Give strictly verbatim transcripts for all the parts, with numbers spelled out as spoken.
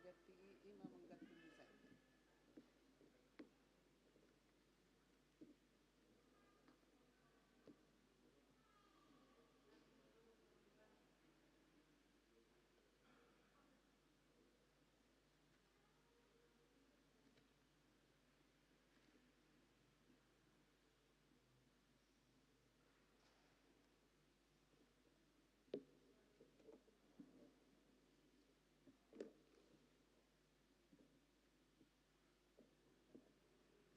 Ganti i, ima mangganti misa i.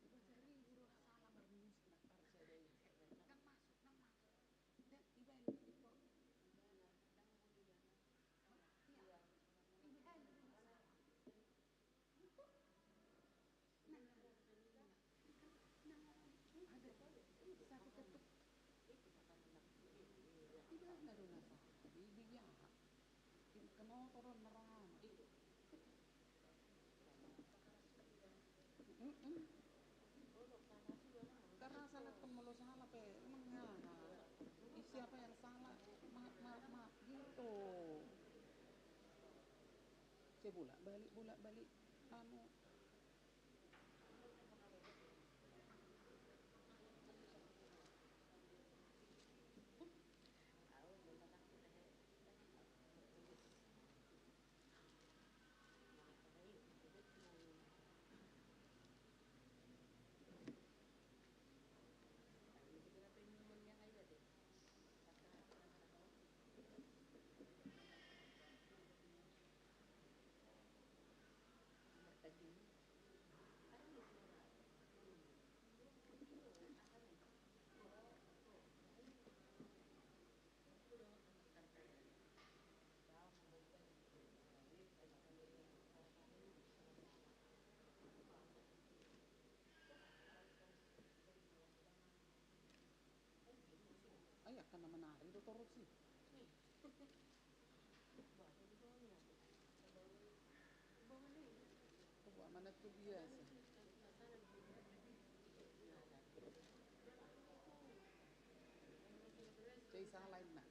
Seribu do na sala marmusik na parsadai. Ndang masuk, ndang masuk. Ndang ibalik impor. Ndang, ndang, ndang. Iya. Ibalik do na sala. Nah, nah, ada satu ketuk. Ibana do na sala, di, di aha? Di kenoto do na rohana. Mm-mm. Karena sala, kan molo sala pe, emang aha? Siapa yang salah? Ma, ma, ma, gitu. Saya bolak-balik, bolak-balik, anu. Ai, angka na manari do torus i. Coba mana tu biasa. Cai sala inna.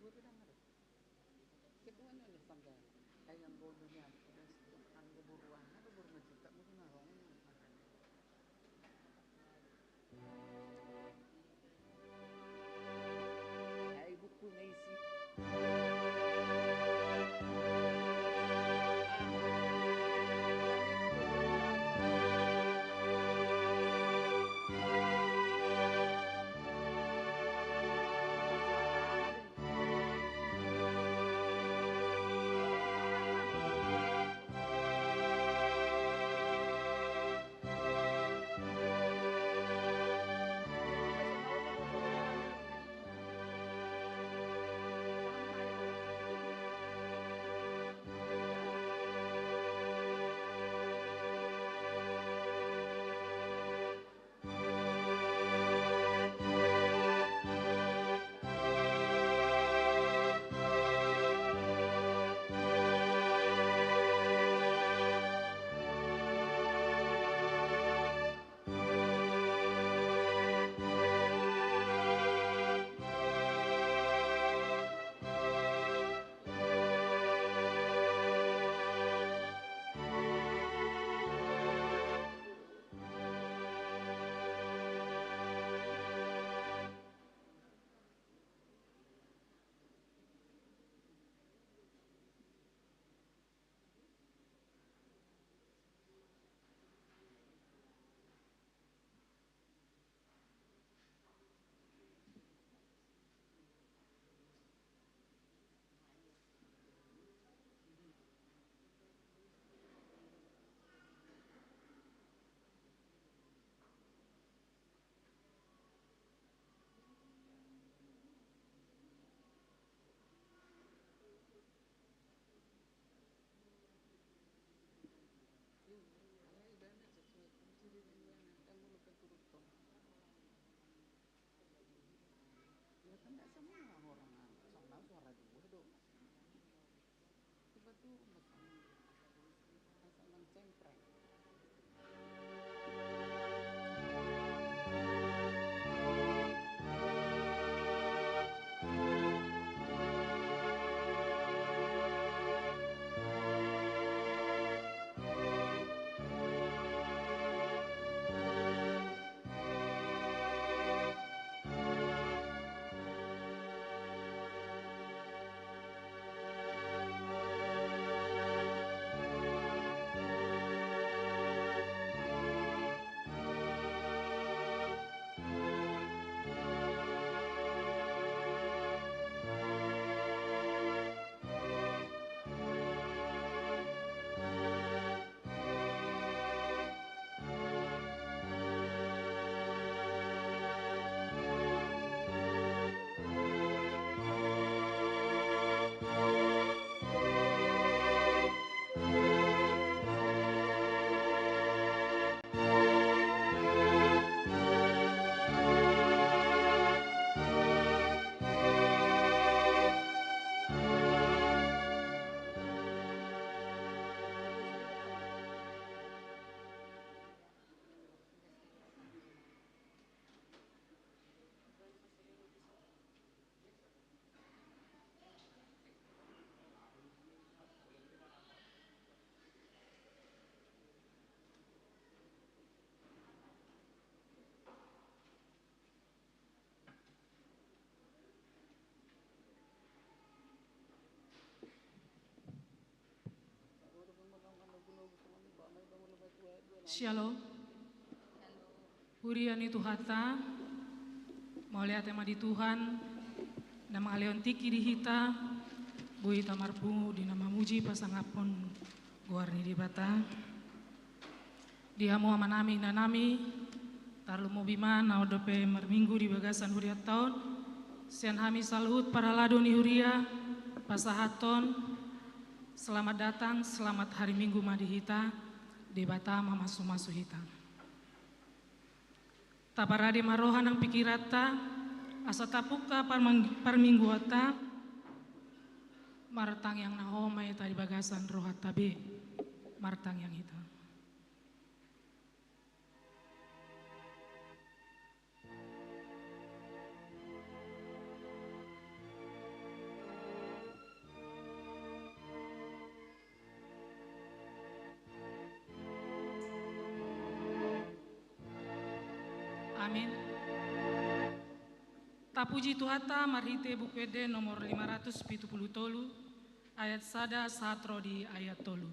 Boru dang ada. Ketua ni ada sampai. Ai anggo dunia, anggo boru aha do, boru Majuntak, boru Narong. Ai buku na isi. Ya kan nggak semua orang, soalnya suara dua do. Tiba tuh, masa nang cempreng. Syalom. Huria ni Tuhanta, mauliate ma di Tuhan na mangalehon tingki di hita, boi hita marpungu di na mamuji pasangaphon goar ni Debata. Di hamu amanami, inanami, tarlumobi ma na on dope marminggu di bagasan hurianta on, sian hami saluhut parhalado ni huria, pasahathon selamat datang, selamat hari Minggu ma di hita, Debata mamasumasu hita. Taparade ma roha nang pikiranta, asa tapungka parmang-, parmingguanta, martangiang na hohom ma hita di bagasan rohanta be, martangiang hita. Amin. Tapuji Tuhanta marhite Buku Ende nomor lima ratus pitu pulu tolu, ayat sada sahat ro di ayat tolu.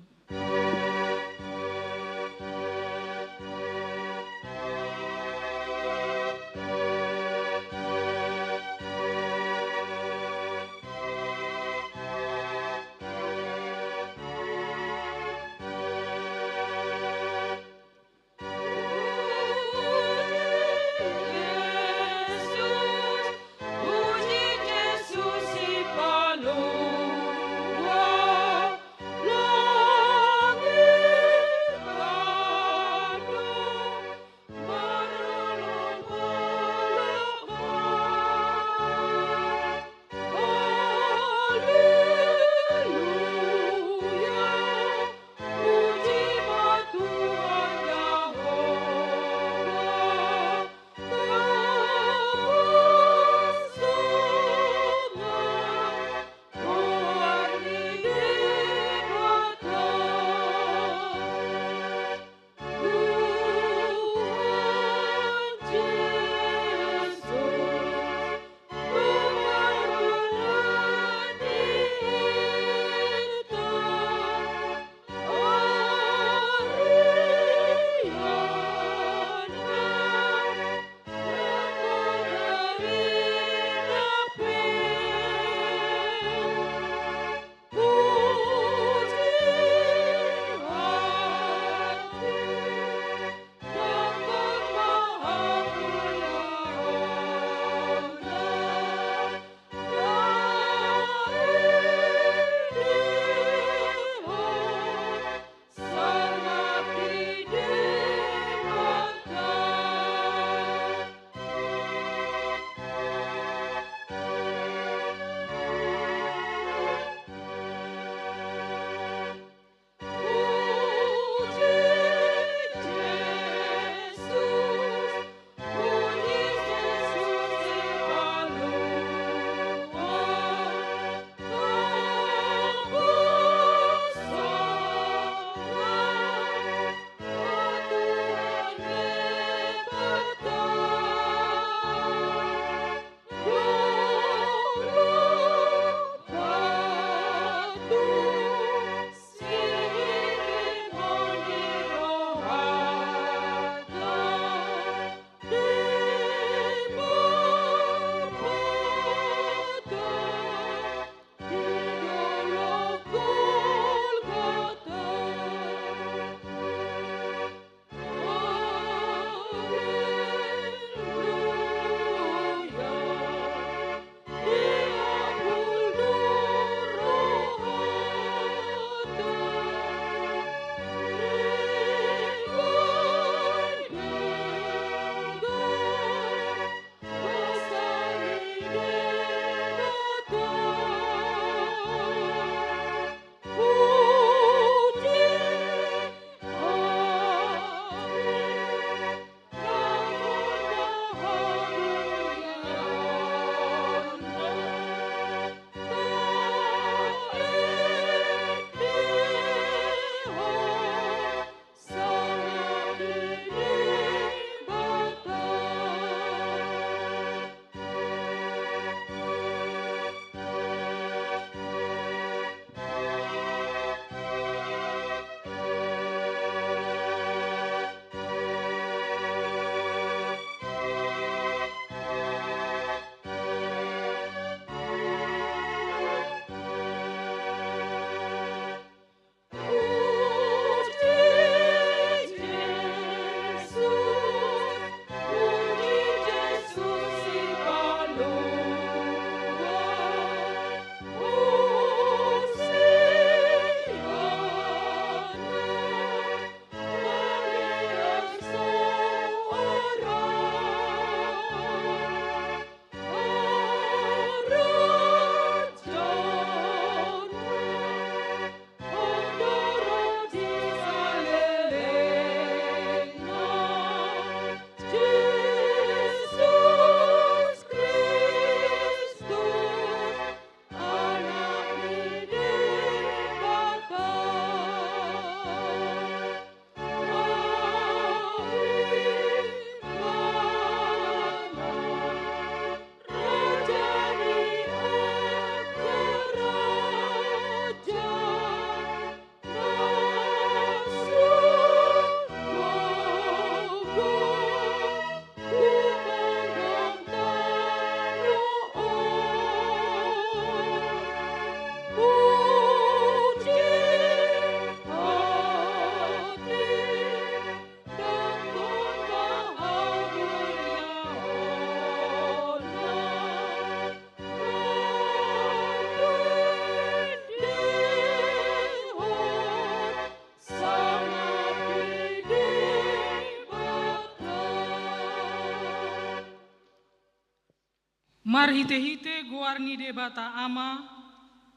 Marhite-hite goar ni Debata Ama,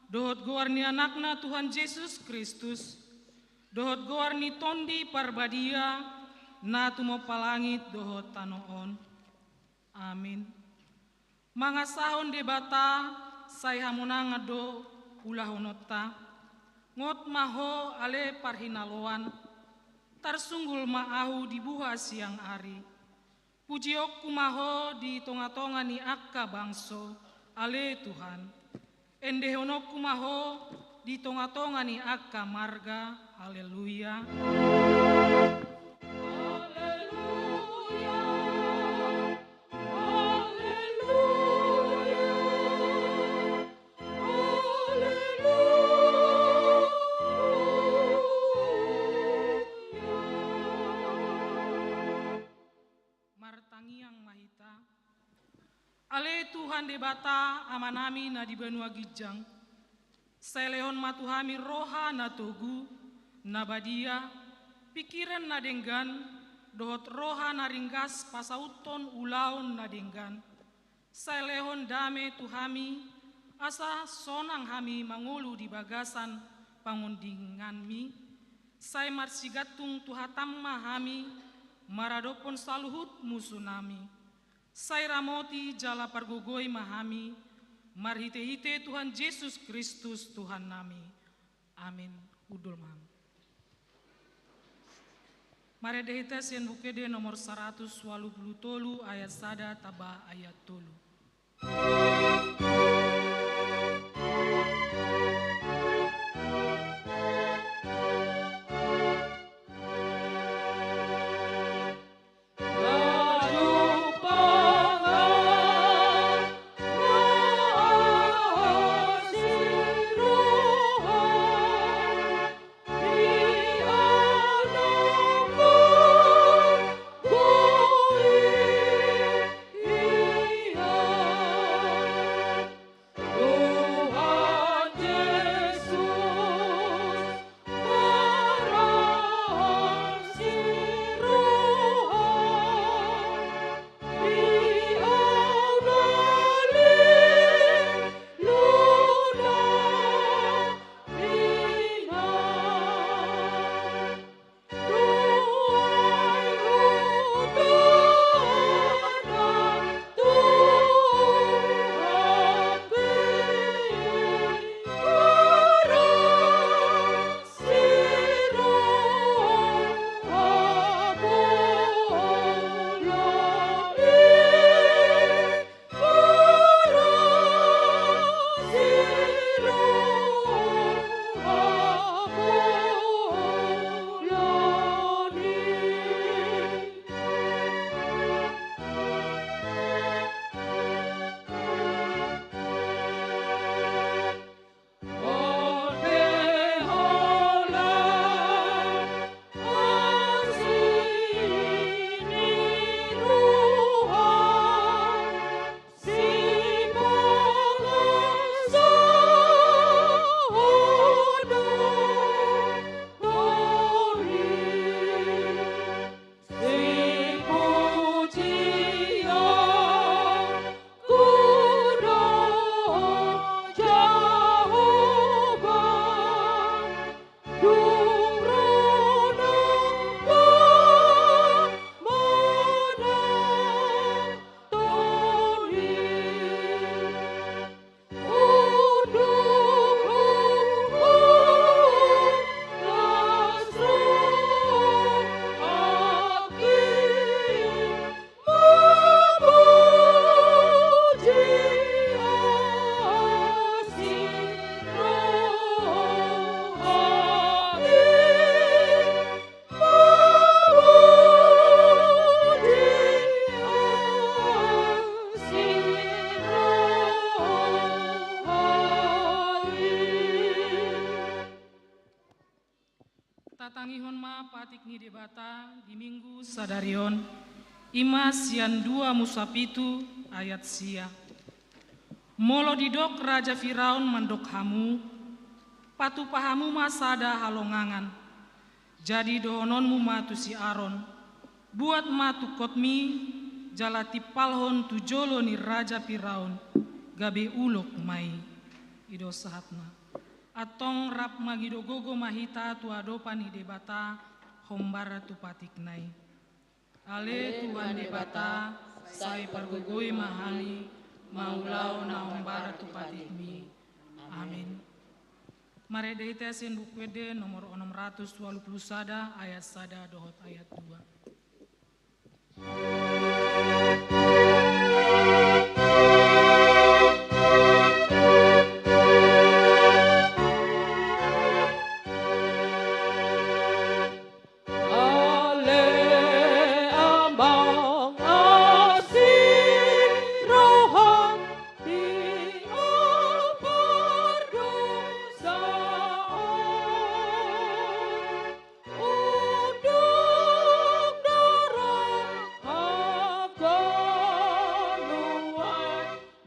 dohot goar ni Anakna Tuhan Jesus Kristus, dohot goar ni Tondi Parbadia, na tumompa langit dohot tano on. Amin. Mangasahon Debata, sai hamonangan do ulahononta. Ngot ma ho ale parhinaloan, tarsunggul ma ahu di buha siang ari. Pujionku ma ho di tonga-tonga ni angka bangso, ale Tuhan. Endehononku ma ho di tonga-tonga ni angka marga. Haleluya. Haleluya. Haleluya. Haleluya. Martangiang ma hita. Ale Tuhan Debata Amanami na di banua ginjang, sai lehon ma tu hami roha na togu, na badia, pingkiran na denggan, dohot roha na ringgas pasauthon ulaon na denggan. Sai lehon dame tu hami, asa sonang hami mangolu di bagasan pangondinganmi. Sai marsigantung tu hatam ma hami, maradophon saluhut musunami. Sai ramoti jala pargogoi ma hami, marhite-hite Tuhan Jesus Kristus Tuhannami. Amin. Hundul ma hami. Marende hita sian Buku Ende nomor saratus ualu pulu tolu ayat sada tamba ayat tolu. Tatangihon ma patik ni Debata di Minggu sadari on, i ma sian dua Musa pitu ayat sia. Molo didok Raja Firaun mandok hamu, patupa hamu ma sada halongangan. Jadi dohononmu ma tu si Aron, buat ma tungkotmi, jala timpalhon tu jolo ni raja Piraun, gabe ulok ma i. I do sahatna. Antong rap mangido gogo ma hita tu adopan ni Debata, hombar tu patikna i. Ale Tuhan Debata, sai pargogoi ma hami, mangulahon na hombar tu patikmi. Amin. Marende hita sian Buku Ende nomor onom ratus walu pulu sada, ayat sada dohot ayat dua. Ale Amang asi roham di pardosa on. Unduk do roham hangoluan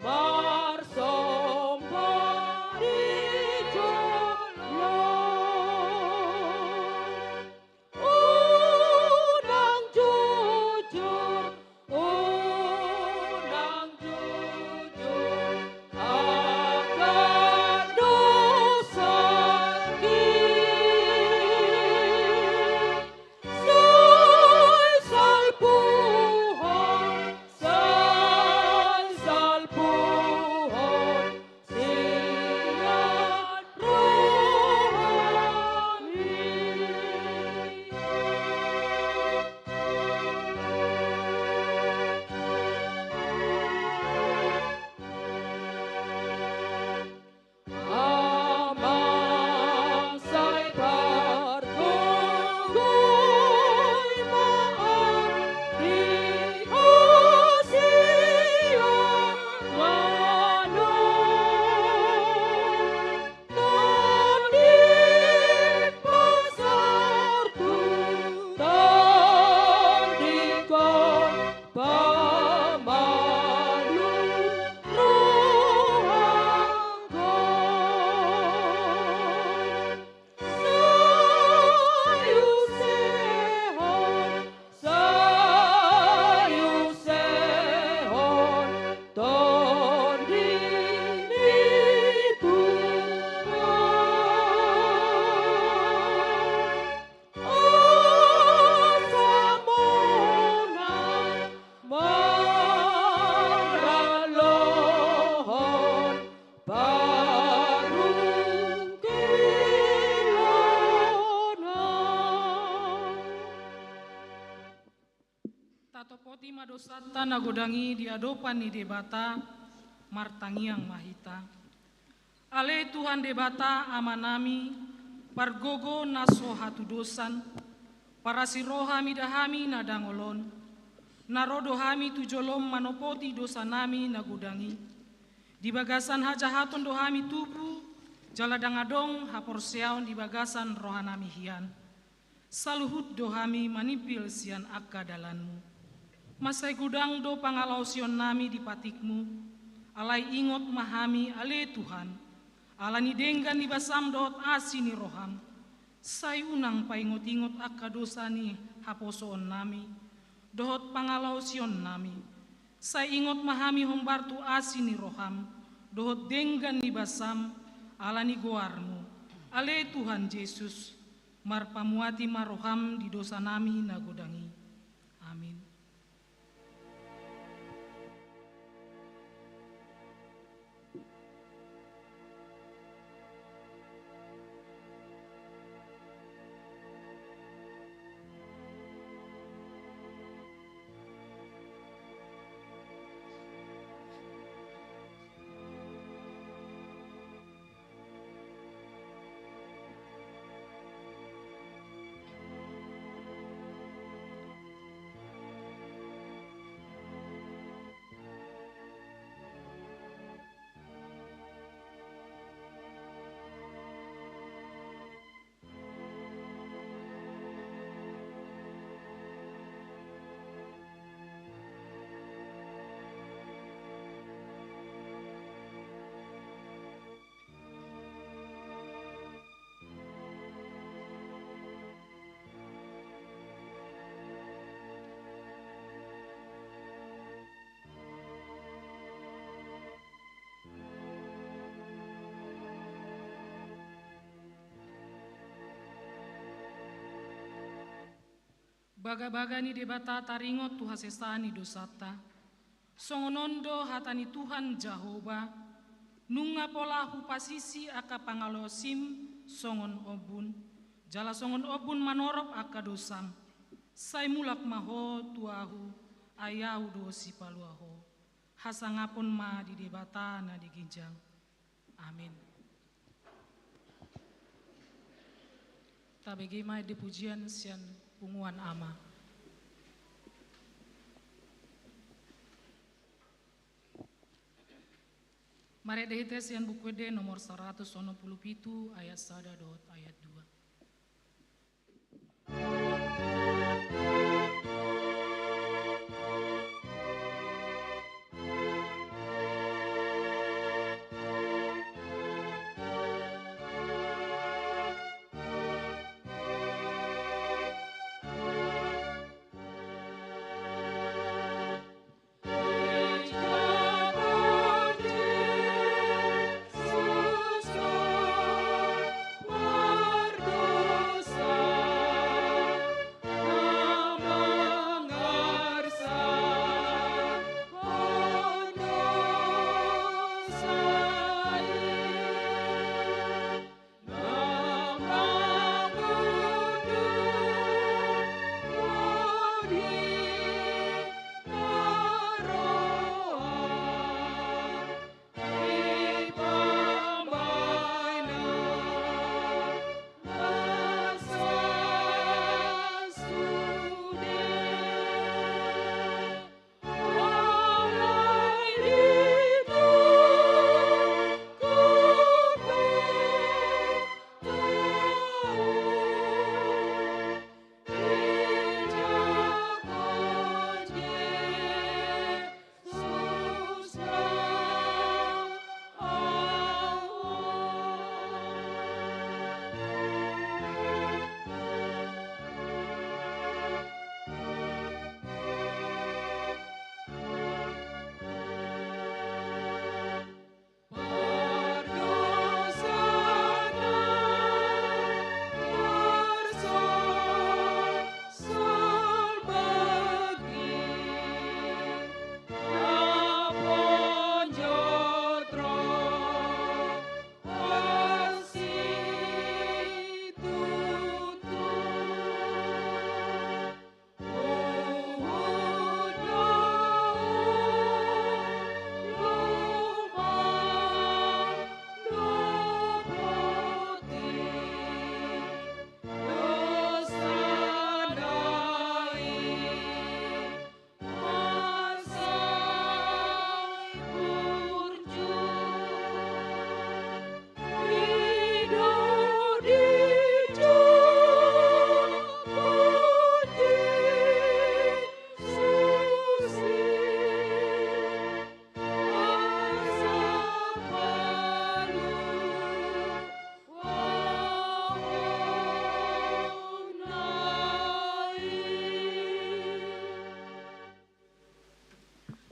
marsomba di jolo. Unang jujur, unang jujur angka dosa i. Sai salpuhon, sai salpuhon sian roham i. Amang sai pargogoi ma ahu di hasiangan on. Tondi pasaorhu, tondingkon pamalum rohangkon. Sai usehon, sai usehon Tondi ni Tuhan. Asa monang maralohon parungkilon. Tatopoti ma dosanta na godang i di adopan ni Debata, martangiang ma hita. Ale Tuhan Debata Amanami, pargogo na so hatudosan, parasi roha mida hami na dangol on, na ro do hami tu jolom manopoti dosanami na godang i. Di bagasan hajahaton do hami tubu, jala ndang adong haporseaon di bagasan rohanami hian. Saluhut do hami manimpil sian angka dalanmu. Mansai godang do pangalaosionnami di patikmu, alai ingot ma hami ale Tuhan, ala ni denggan ni basam dohot asi ni roham. Sai unang paingot-ingot angka dosa ni haposoonnami, dohot pangalaosionnami. Sai ingot ma hami hombar tu asi ni roham, dohot denggan ni basam, ala ni goarmu. Ale Tuhan Jesus, marpamuati ma roham di dosanami na godang i. Amin. Bagabaga ni Debata taringot tu hasesaan ni dosanta. Songon on do hata ni Tuhan Jahowa: Nunga pola hupasisi angka pangalaosim songon ombun, jala songon ombun manorop angka dosam. Sai mulak ma ho tu Ahu, ai Ahu do sipalua ho. Hasangapon ma di Debata na di ginjang. Amin. Tabege ma ende pujian sian punguan ama. Marende hita sian Buku Ende nomor saratus onom pulu pitu, ayat sada dohot ayat dua.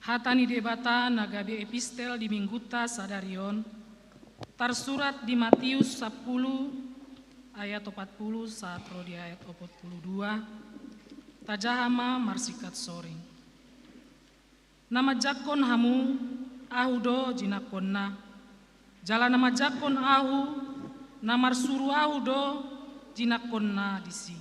Hata ni Debata na gabe epistel di Minggunta sadari on, tarsurat di Matius sampulu ayat opat pulu sahat ro di ayat opat pulu dua. Tajaha ma marsingkat soring. Na manjangkon hamu, Ahu do jinangkonna. Jala na manjangkon Ahu, na marsuru Ahu do jinangkonna disi.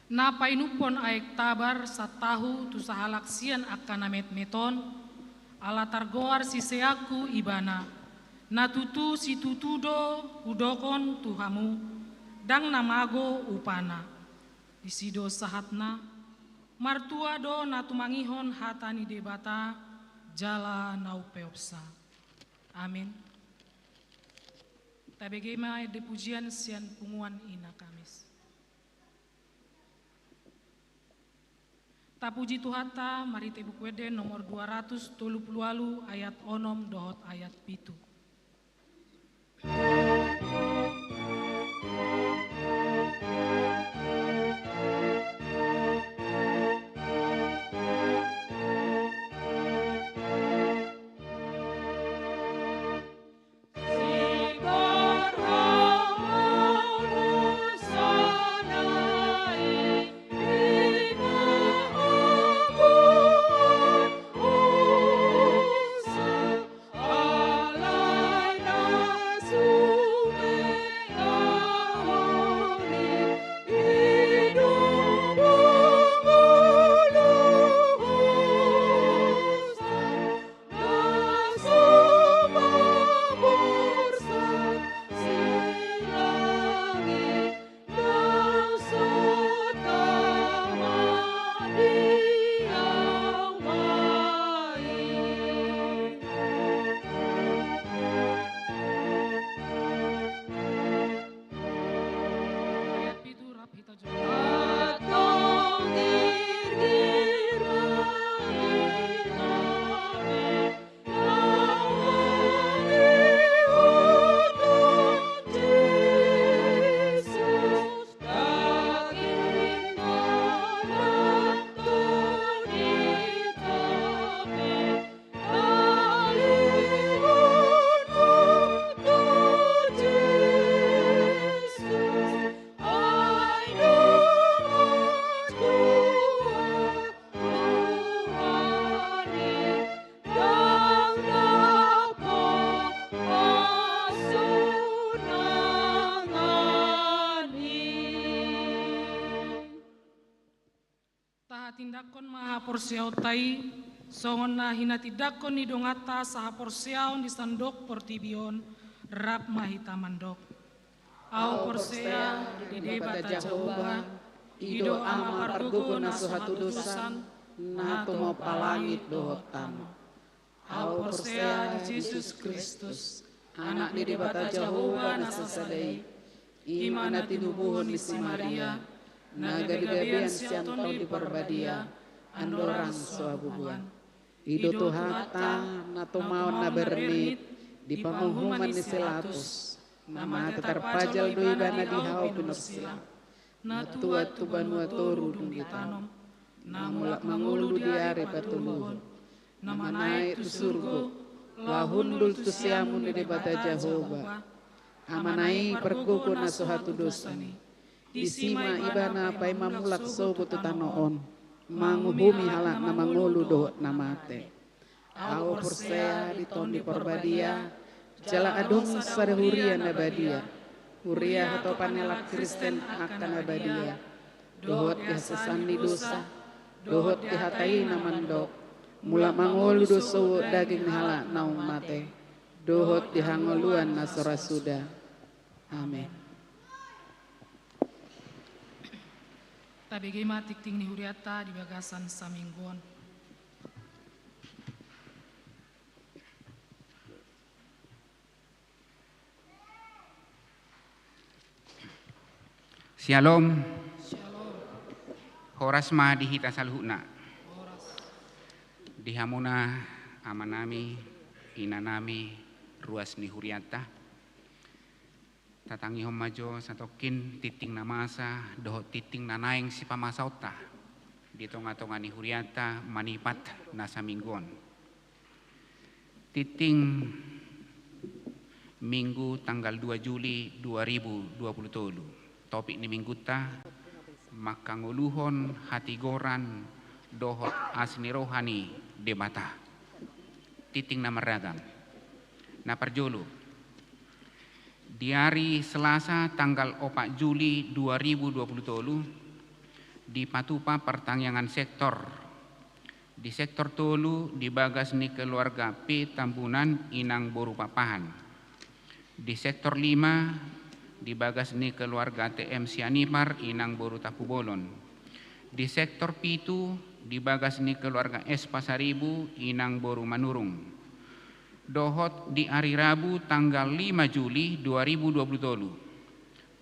Na painumhon aek tabar santahu tu sahalak sian angka na metmet on, ala targoar siseanku ibana. Na tutu situtu do hudok on tu hamu, ndang na mago upana. Disi do sahatna, martua do na tumangihon hata ni Debata jala na umpeopsa. Amin. Tabege ma ende pujian sian punguan Ina Kamis. Tapuji Tuhanta marhite Buku Ende nomor dua ratus tolu pulu ualu ayat onom dohot ayat pitu. Porseaonta i, songon na hinatindangkon ni donganta sahaporseaon di sandok portibi on, rap ma hita mandok. Ahu porsea di Debata Jahowa, i do Ama pargogo na so hatudosan, na tumompa langit dohot tano. Ahu porsea di Jesus Kristus, Anak ni Debata Jahowa na sasada i, i ma na tinubuhon ni si Maria, na gabegabean sian Tondi Parbadia, andorang so habubuan. I do Tuhanta, na tumaon na bernit, di panguhuman ni si Pilatus, na mate tarpajal do ibana di hau pinorsilang. Na tuat tu banua toru dung ditanom, na mulak mangolu di ari patoluhon, na manaek tu surgo, laho hundul tu siamun ni Debata Jahowa, Amana i pargogo na so hatudosan i. Disi ma ibana paima mulak sogot tu tano on, manguhumi halak na mangolu dohot na mate. Ahu porsea di Tondi Parbadia, jala adong sada huria na badia, huria hatopan ni halak Kristen angka na badia, dohot di hasesaan ni dosa, dohot di hata i na mandok, mulak mangolu do sogot daging ni halak naung mate, dohot di hangoluan na so ra suda. Amen. Tabege ma tingting ni hurianta di bagasan saminggu on. Syalom. Syalom. Horas ma di hita saluhutna. Horas. Di hamuna amanami, inanami, ruas ni hurianta. Tatangihon ma jo satongkin tingting na masa dohot tingting na naeng sipamasaonta di tongatonga ni hurianta manipat na saminggu on. Tingting Minggu tanggal dua Juli dua ribu dua puluh tolu. Topik ni minggunta, mangkangoluhon hatigoran dohot asi ni roha ni Debata. Tingting na marragam. Na parjolo, di ari Selasa tanggal opat Juli dua ribu dua puluh tolu, dipatupa partangiangan sektor. Di sektor tolu, di bagas ni keluarga P Tambunan, inang boru Pakpahan. Di sektor lima, di bagas ni keluarga T M Sianipar, inang boru Tampubolon. Di sektor pitu, di bagas ni keluarga S Pasaribu, inang boru Manurung. Dohot di ari Rabu tanggal lima Juli dua ribu dua puluh tolu.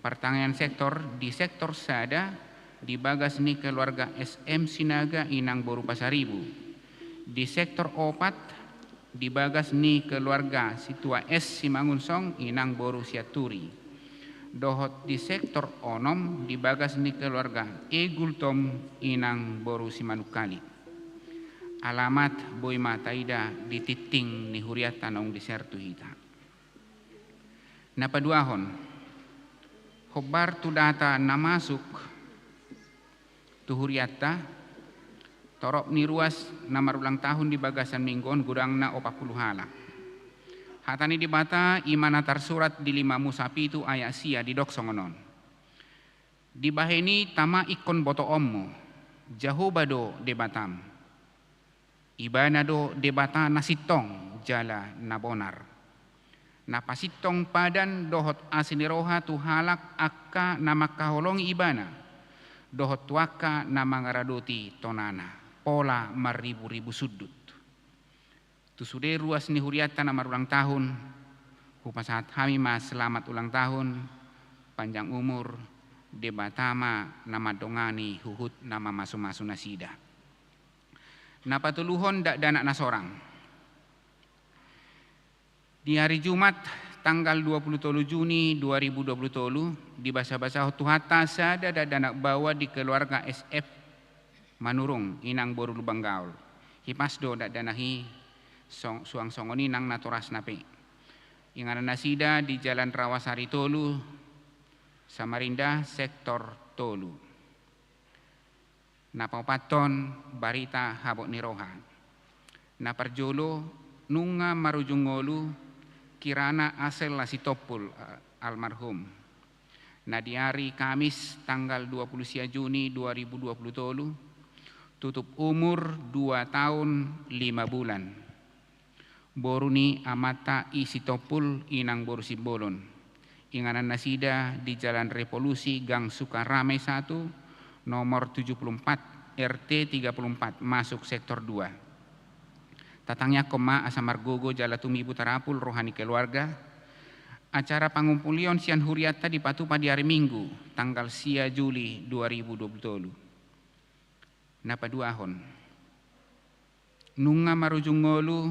Partangiangan sektor, di sektor sada, di bagas ni keluarga S M Sinaga, inang boru Pasaribu. Di sektor opat, di bagas ni keluarga Situa S Simangunsong, inang boru Sianturi. Dohot di sektor onom, di bagas ni keluarga E Gultom, inang boru Simanungkalit. Alamat boi ma taida di tingting ni hurianta naung di-share tu hita. Na paduahon, hombar tu data na masuk tu hurianta, torop ni ruas na marulang tahun di bagasan minggu on godangna opat pulu halak. Hata ni Debata i ma na tarsurat di lima Musa pitu ayat sia didok songon on. Dibahen i tama ingkon botoonmu, Jahowa do Debatam. Ibana do Debata na sintong jala na bonar, na pasintong padan dohot asi ni roha tu halak angka na mangkaholongi Ibana, dohot tu angka na mangaradoti tonana, pola marriburibu sundut. Tu sude ruas ni hurianta na marulang tahun, hupasahat hami ma selamat ulang tahun, panjang umur, Debata ma na mandongani huhut na mamasumasu nasida. Na patoluhon, dakdanak na sorang. Di ari Jumat tanggal dua pulu tolu Juni dua ribu dua pulu tolu, dibasabasahon Tuhanta sada dakdanak baoa di keluarga S F Manurung, inang boru Lumban Gaol. Hipas do dakdanak i, song-, suang songon i nang natorasna pe. Inganan nasida di Jalan Rawasari tolu, Samarinda, sektor tolu. Na paopathon, barita habot ni roha. Na parjolo, nunga marujung ngolu, Kirana Asella Sitompul, a-, almarhum. Na di ari Kamis tanggal dua pulu sia Juni dua ribu dua pulu tolu, Tutup umur dua taon lima bulan. Boru ni amanta I Sitompul, inang boru Simbolon. Inganan nasida di Jalan Revolusi, Gang Sukarame satu, nomor tujuh puluh empat, R T tiga puluh empat, masuk sektor dua. Tatangiangkon ma asa margogo jala tumibu tarapul roha ni keluarga. Acara pangumpulion sian hurianta dipatupa di ari Minggu, tanggal sia Juli dua ribu dua puluh tolu. Na paduahon, nunga marujung ngolu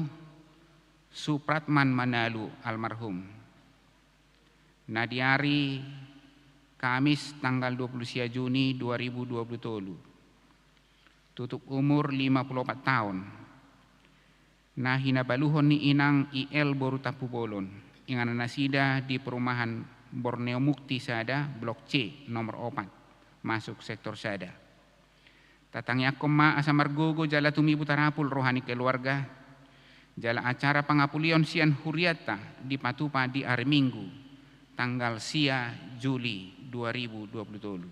Supratman Manalu almarhum, na di ari Kamis tanggal dua puluh sia Juni dua ribu dua puluh tolu, tutup umur lima puluh opat taon, na hinabaluhon ni inang I L boru Tampubolon, inganan nasida di perumahan Borneo Mukti sada, Blok C, nomor opat, masuk sektor sada. Tatangiangkon ma asa margogo jala tumibu tarapul roha ni keluarga, jala acara pangapulion sian hurianta dipatupa di ari Minggu, tanggal sia Juli dua ribu dua puluh tolu.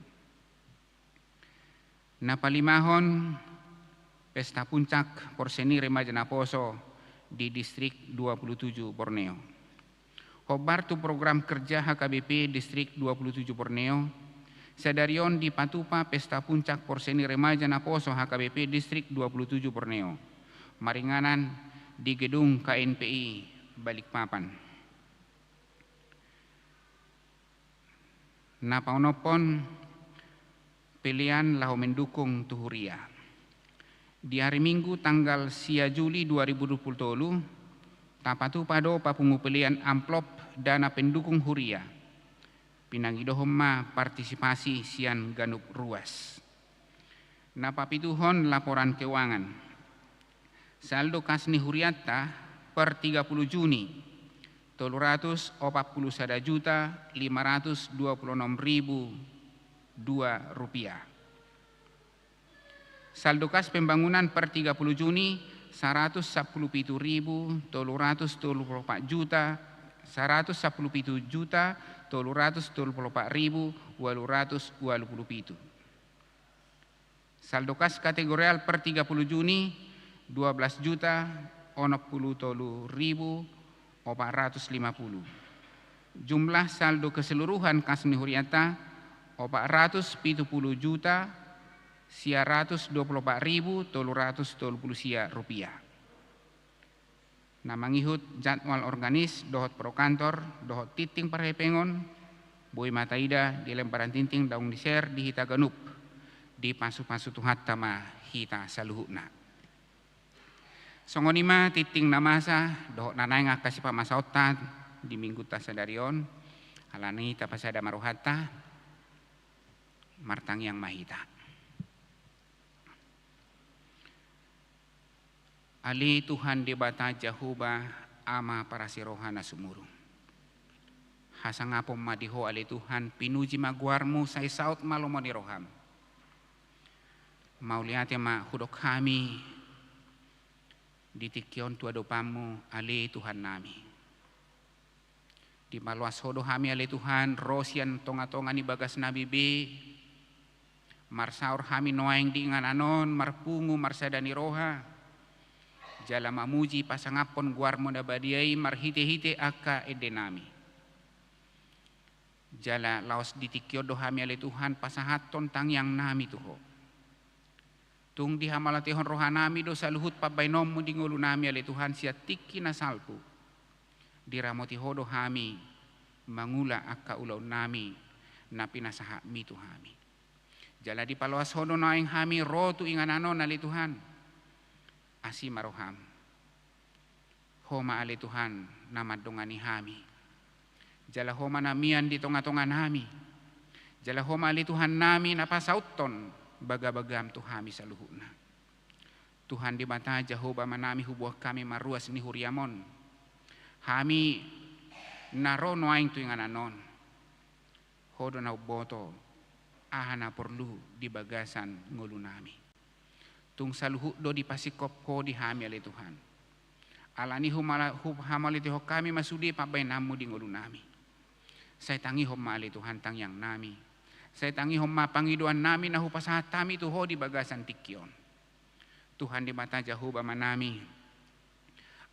Na palimahon, pesta puncak porseni remaja naposo di Distrik dua puluh tujuh Borneo. Hombar tu program kerja H K B P Distrik dua puluh tujuh Borneo, sadari on dipatupa pesta puncak porseni remaja naposo H K B P Distrik dua puluh tujuh Borneo, maringanan di gedung K N P I Balikpapan. Na paonomhon, pelean laho mendukung tu huria. Di ari Minggu tanggal sia Juli dua ribu dua puluh tolu, tapatupa do papungu pelean amplop dana pendukung huria. Pinangidohon ma partisipasi sian ganup ruas. Na papituhon, laporan keuangan. Saldo kas ni hurianta per tiga puluh Juni, tolu ratus opat puluh sada juta lima ratus dua puluh enam ribu dua rupiah. Saldo kas pembangunan per tiga puluh Juni, saratus sampulu pitu ribu tolu ratus tolu puluh opat juta, saratus sampulu pitu juta tolu ratus tolu puluh opat ribu ualu ratus ualu puluh pitu. Saldo kas kategorial per tiga puluh Juni, dua belas juta onom puluh tolu ribu opat ratus lima puluh. Jumlah saldo keseluruhan kas ni hurianta, opat ratus pitu puluh juta sia ratus dua puluh opat ribu tolu ratus tolu puluh sia rupiah. Na mangihut jadwal organis dohot prokantor dohot tinting parhepengon, boi ma taida di lembaran tinting daong di-share di hita ganup. Dipasupasu Tuhanta ma hita saluhutna. Songon i ma tinting na masa dohot na naeng angka sipamasaonta di Minggunta sadari on. Alani i tapasada ma rohanta, martangiang ma hita. Ale Tuhan Debata Jahowa, Ama parasi roha na sumurung. Hasangapon ma di Ho ale Tuhan, pinuji ma goarmu, sai saut ma lomo ni roham. Mauliate ma hudok hami di tingki on tu adopanmu, ale Tuhannami. Dipaloas Ho do hami ale Tuhan, ro sian tongatonga ni bagasnami be. Marsaor hami nuaeng di inganan on, marpungu marsada ni roha, jala mamuji pasangaphon goarmu na badia i marhitehite angka endenami. Jala laos di tingki on do hami ale Tuhan pasahathon tangiangnami tu Ho. Tung dihamauliatehon rohanami do saluhut pambahenonmu di ngolunami ale Tuhan sian tingki na salpu. Diramoti Ho do hami mangula angka ulaonnami na pinasahatmi tu hami. Jala dipaloas Ho do nuaeng hami ro tu inganan on ale Tuhan. Asi ma roham. Ho ma ale Tuhan na mandongani hami. Jala Ho ma na mian di tongatonganami. Jala Ho ma ale Tuhannami na pasauthon bagabagam tu hami saluhutna. Tuhan Debata Jahowa Amanami, huboan hami ma ruas ni huriam on. Hami na ro nuaeng tu inganan on. Ho do na umboto aha na porlu di bagasan ngolunami. Tung saluhut do dipasingkop Ho di hami ale Tuhan. Alani humala-, hu-, hamauliatehon hami ma sude pambahenanmu di ngolunami. Sai tangihon ma ale Tuhan tangiangnami. Sai tangihon ma pangidoannami na hupasahat hami tu Ho di bagasan tingki on. Tuhan Debata Jahowa Amanami,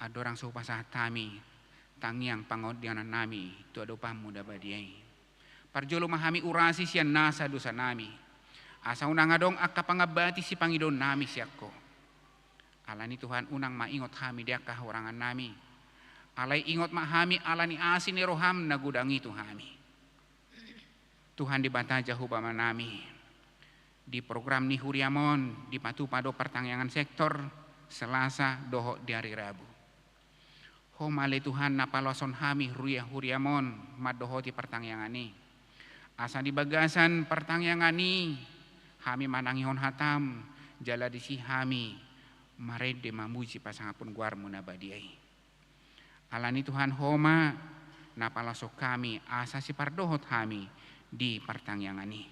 andorang so hupasahat hami tangiang pangondianonnami tu adopanmu na badia i, parjolo ma hami urasi sian nasa dosanami, asa unang adong angka pangambati sipangidoonnami sian Ho. Alani Tuhan, unang ma ingot hami di angka hahurangannami, alai ingot ma hami ala ni asi ni roham na godang i tu hami. Tuhan Debata Jahowa Amanami, di program ni huriam on dipatupa do partangiangan sektor Selasa dohot di ari Rabu. Ho ma ale Tuhan na paloashon hami huria-huriam on mandohoti partangiangan i. Asa di bagasan partangiangan i hami manangihon hatam, jala disi hami marende mamuji pasangaphon goarmu na badia i. Alani Tuhan, Ho ma na paloashon hami asa sipardohot hami di partangiangan i.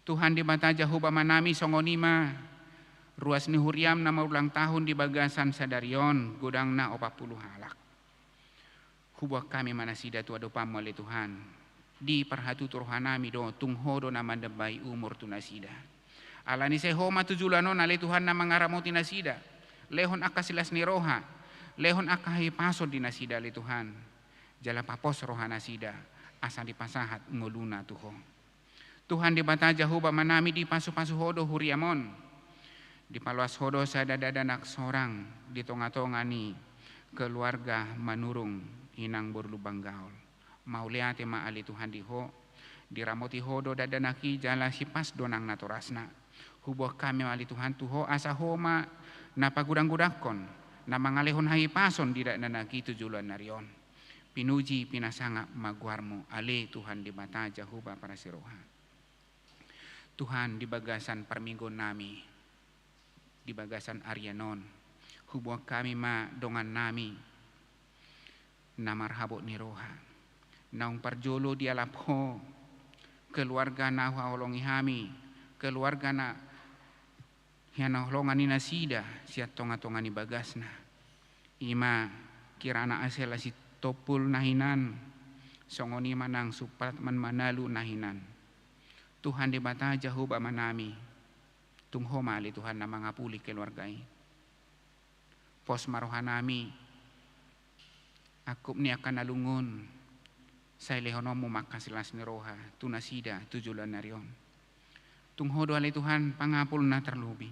Tuhan Debata Jahowa Amanami, songon i ma ruas ni huriam na marulang tahun di bagasan sadari on, godangna opat pulu halak. Huboan hami ma nasida tu adopanmu ale Tuhan. Diparhatutu rohanami do, tung Ho do na mandambai umur tu nasida. Alani sai Ho ma tu joloan on ale Tuhan na mangaramoti nasida. Lehon angka silas ni roha, lehon angka hahipason di nasida ale Tuhan. Jala papos roha nasida, asa dipasahat ngoluna tu Ho. Tuhan Debata Jahowa Amanami, dipasupasu Ho do huriam on. Dipaloas Ho do sada dakdanak sorang di tongatonga ni keluarga Manurung, inang boru Lumban Gaol. Mauliate ma ale Tuhan di Ho, diramoti Ho do dakdanak i jala sipas do nang natorasna. Huboan hami ma ale Tuhan tu Ho asa Ho ma na pagodanggodangkon, na mangalehon hahipason di dakdanak i tu joloan ni ari on. Pinuji pinasangap ma goarmu ale Tuhan Debata Jahowa parasi roha. Tuhan, di bagasan parmingguonnami, di bagasan arian on, huboan hami ma dongannami na marhabot ni roha, naung parjolo dialap Ho, keluarga na huhaholongi hami, keluarga na hinaholongan ni nasida sian tongatonga ni bagasna. I ma kirana Asela Sitompul na hinan, songon i ma nang Supratman Manalu na hinan. Tuhan Debata Jahowa Amanami, tung Ho ma ale Tuhan na mangapuli keluarga i. Pos ma rohanami, angkup ni angka na lungun, sai lehononmu ma angka silas ni roha tu nasida tu joloan ni ari on. Tung Ho do ale Tuhan pangapul na tarlumobi.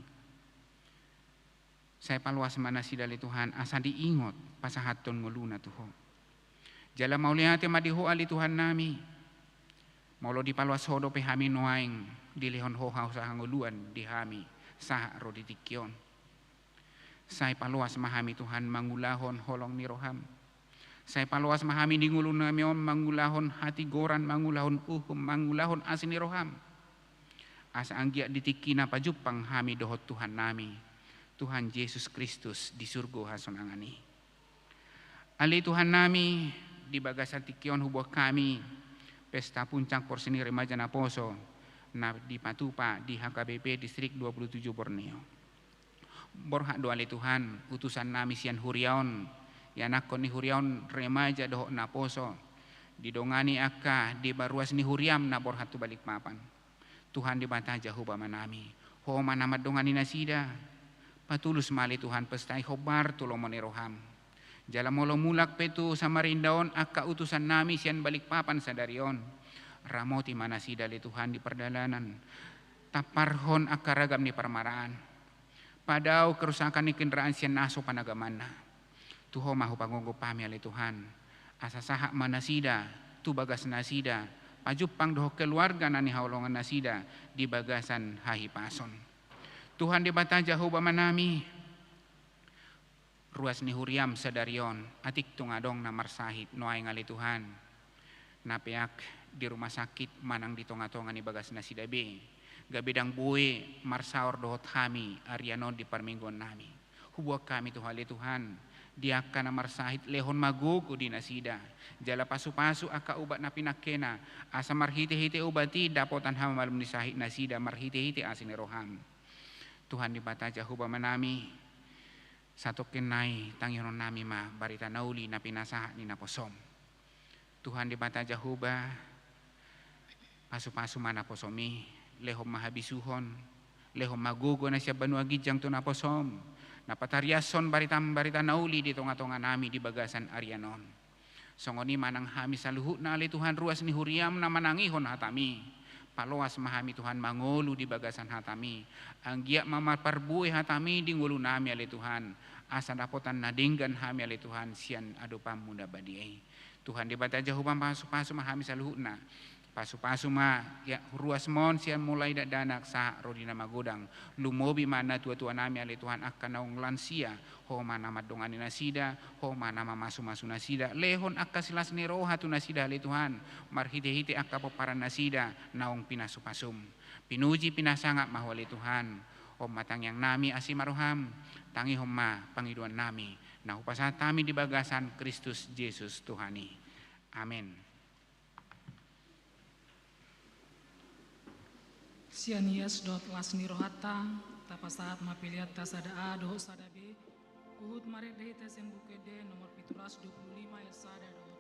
Sai paloas ma nasida ale Tuhan asa diingot pasahathon ngoluna tu Ho. Jala mauliate ma di Ho ale Tuhannami. Molo dipaloas Ho dope hami nuaeng, dilehon Ho hangoluan di hami sahat ro di tingki on. Sai paloas ma hami Tuhan mangulahon holong ni roham. Sai paloas ma hami di ngolunami on mangulahon hatigoran, mangulahon uhum, mangulahon asi ni roham. Asa anggiat di tingki na pajumpang hami dohot Tuhannami, Tuhan Jesus Kristus di surgo hasonangan i. Ale Tuhannami, di bagasan tingki on huboan hami pesta puncak porseni remaja naposo na dipatupa di H K B P Distrik dua puluh tujuh Borneo. Borhat do ale Tuhan utusannami sian huria on, ianakhon ni huria on remaja dohot naposo, didongani angka deba ruas ni huriam na borhat tu Balikpapan. Tuhan Debata Jahowa Amanami, Ho ma na mandongani nasida. Patulus ma ale Tuhan pesta i hombar tu lomo ni roham. Jala molo mulak pe tu Samarinda on angka utusannami sian Balikpapan sadari on, ramoti ma nasida ale Tuhan di pardalanan. Tamparhon angka ragam ni parmaraan. Padao kerusakan ni kendaraan sian na so panagamanna. Tu Ho ma hupagonggom hami ale Tuhan, asa sahat ma nasida tu bagas nasida, pajumpang dohot keluarga na nihaholongan nasida di bagasan hahipason. Tuhan Debata Jahowa Amanami, ruas ni huriam sadari on, atik tung adong na marsahit nuaeng ale Tuhan, na peak di rumah sakit manang di tongatonga ni bagas nasida be, gabe ndang boi marsaor dohot hami arian on di parmingguonnami. Huboan hami tu Ho ale Tuhan, di angka na marsahit lehon ma gogo di nasida, jala pasupasu angka ubat na pinangkena, asa marhitehite ubat i dapotan hamaolon ni sahit nasida marhitehite asi ni roham. Tuhan Debata Jahowa Amanami, satongkin nai tangihononnami ma barita na uli na pinasahat ni naposom. Tuhan Debata Jahowa, pasupasu ma naposom i, lehon ma habisuhon, Lehon ma gogo na sian banua ginjang tu naposom, na patariashon barita-barita na uli di tonga-tonga nami di bagasan arian on. Songon i ma nang hami saluhutna ale Tuhan, ruas ni huriam na manangihon hatami. Paloas ma hami Tuhan mangolu di bagasan hatami. Anggiat ma marparbue hatami di ngolu nami ale Tuhan, asa dapotan na denggan hami ale Tuhan sian adopanmu na badia i. Tuhan Debata Jahowa, pasu-pasu ma hami saluhutna. Pasu-pasu ma ia ruasmon sian mulai dakdanak sahat ro di na magodang. Lumobi ma natua-tua nami ale Tuhan angka naung lansia, Ho ma na mandongani nasida, Ho ma na mamasu-masu nasida. Lehon angka silas ni roha tu nasida ale Tuhan, marhite-hite angka pomparan nasida naung pinasu-pasum. Pinuji pinasangap ma Ho ale Tuhan. On ma tangiang nami, asi ma roham. Tangihon ma pangidoan nami na hupasahat hami di bagasan Kristus Jesus Tuhan i. Amen. Sian ias dohot las ni rohanta, tapasahat ma peleanta sada A dohot sada B, huhut marende hita sian Buku Ende nomor pitu ratus dua puluh lima ayat sada dohot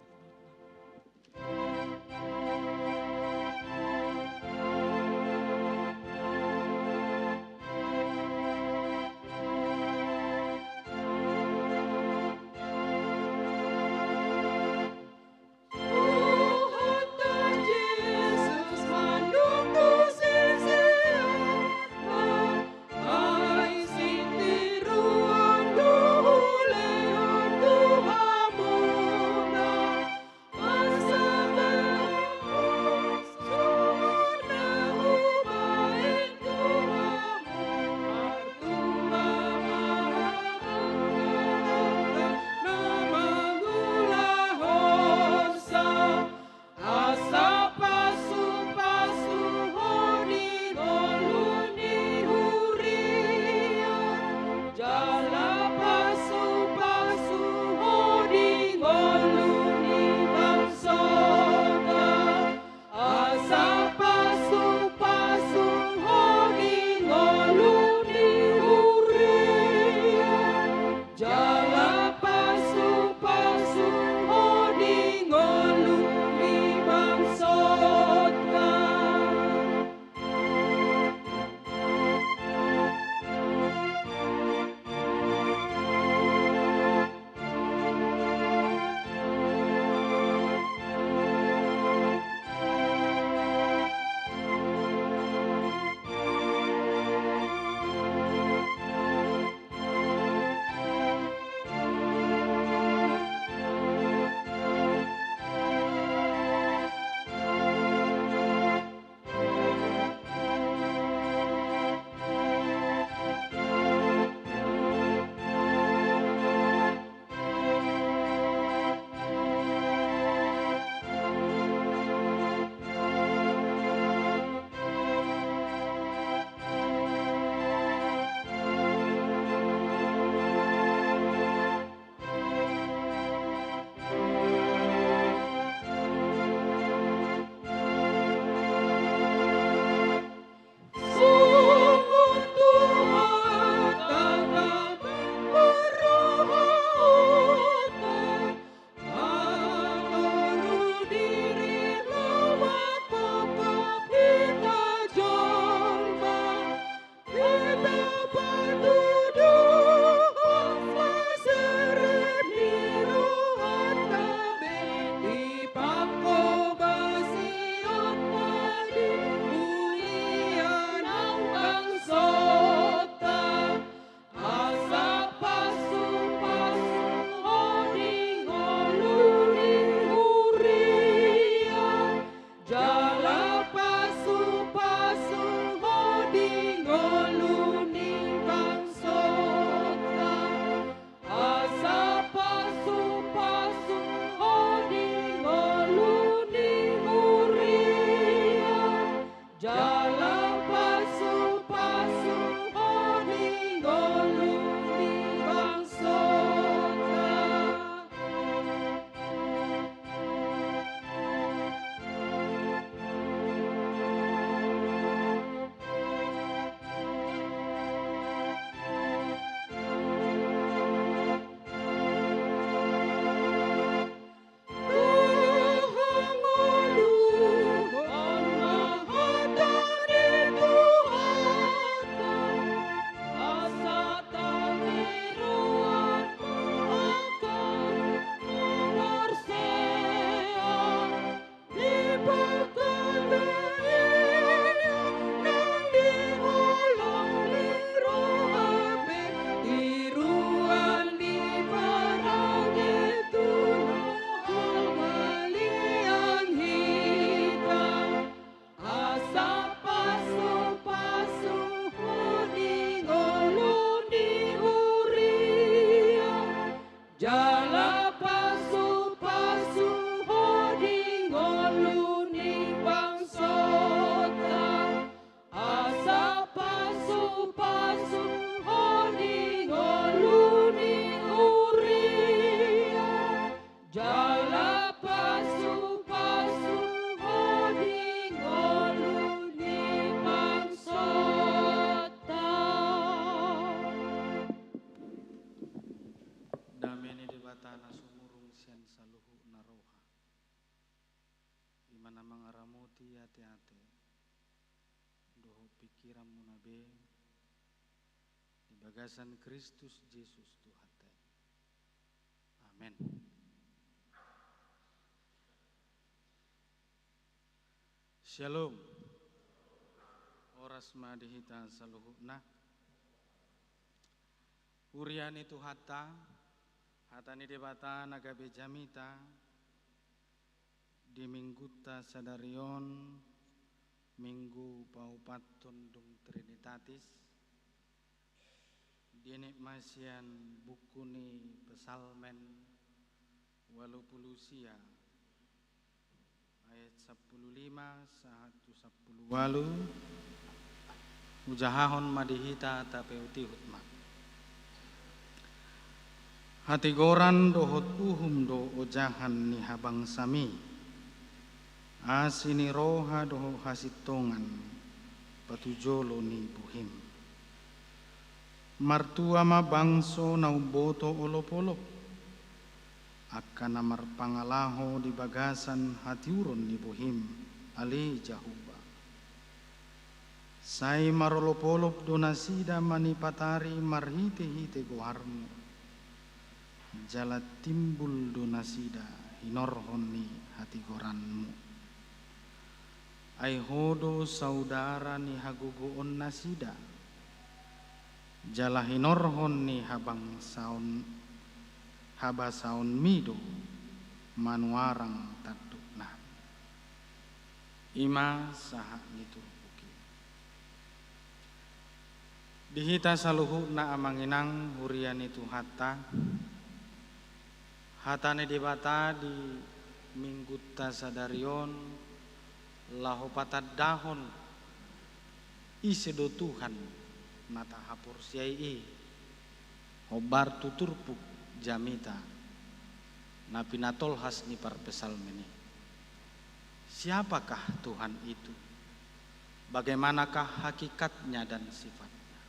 Dame ni Debata na sumurung sian saluhutna roha, i ma na mangaramoti ateate dohot pingkiranmuna be di bagasan Kristus Jesus Tuhanta i. Amen. Syalom. Horas ma di hita saluhutna. Huria ni Tuhanta, hata ni Debata na gabe jamita di minggunta sadari on, Minggu paopathon dung Trinitatis, dienet ma sian buku ni Psalmen ualu pulu sia, ayat sampulu lima sahat tu sampulu ualu. Hujahahon ma di hita, tapaihutihut ma. Hatigoran dohot uhum do ojahan ni habangsami, asi ni roha dohot hasintongan patujolo ni bohim. Martua ma bangso na umboto olopolop, angka na marpangalaho di bagasan hatiuron ni bohim, ale Jahowa. Sai marolopolop do nasida manipatari marhitehite goarmu. Jala timbul do nasida hinorhon ni hatigoranmu. Ai Ho do saudara ni hagogoon nasida, jala hinorhon ni habangsaon, habasaonmi do manuarang tandukna. I ma sahat ni turpuk i. Di hita saluhutna amang inang huria ni Tuhanta, hata ni Debata di minggunta sadari on laho patandahon ise do Tuhan na tahaporseai i, hombar tu turpuk jamita na pinatolhas ni parpsalmen i. Siapakah Tuhan itu? Bagaimanakah hakikatnya dan sifatnya?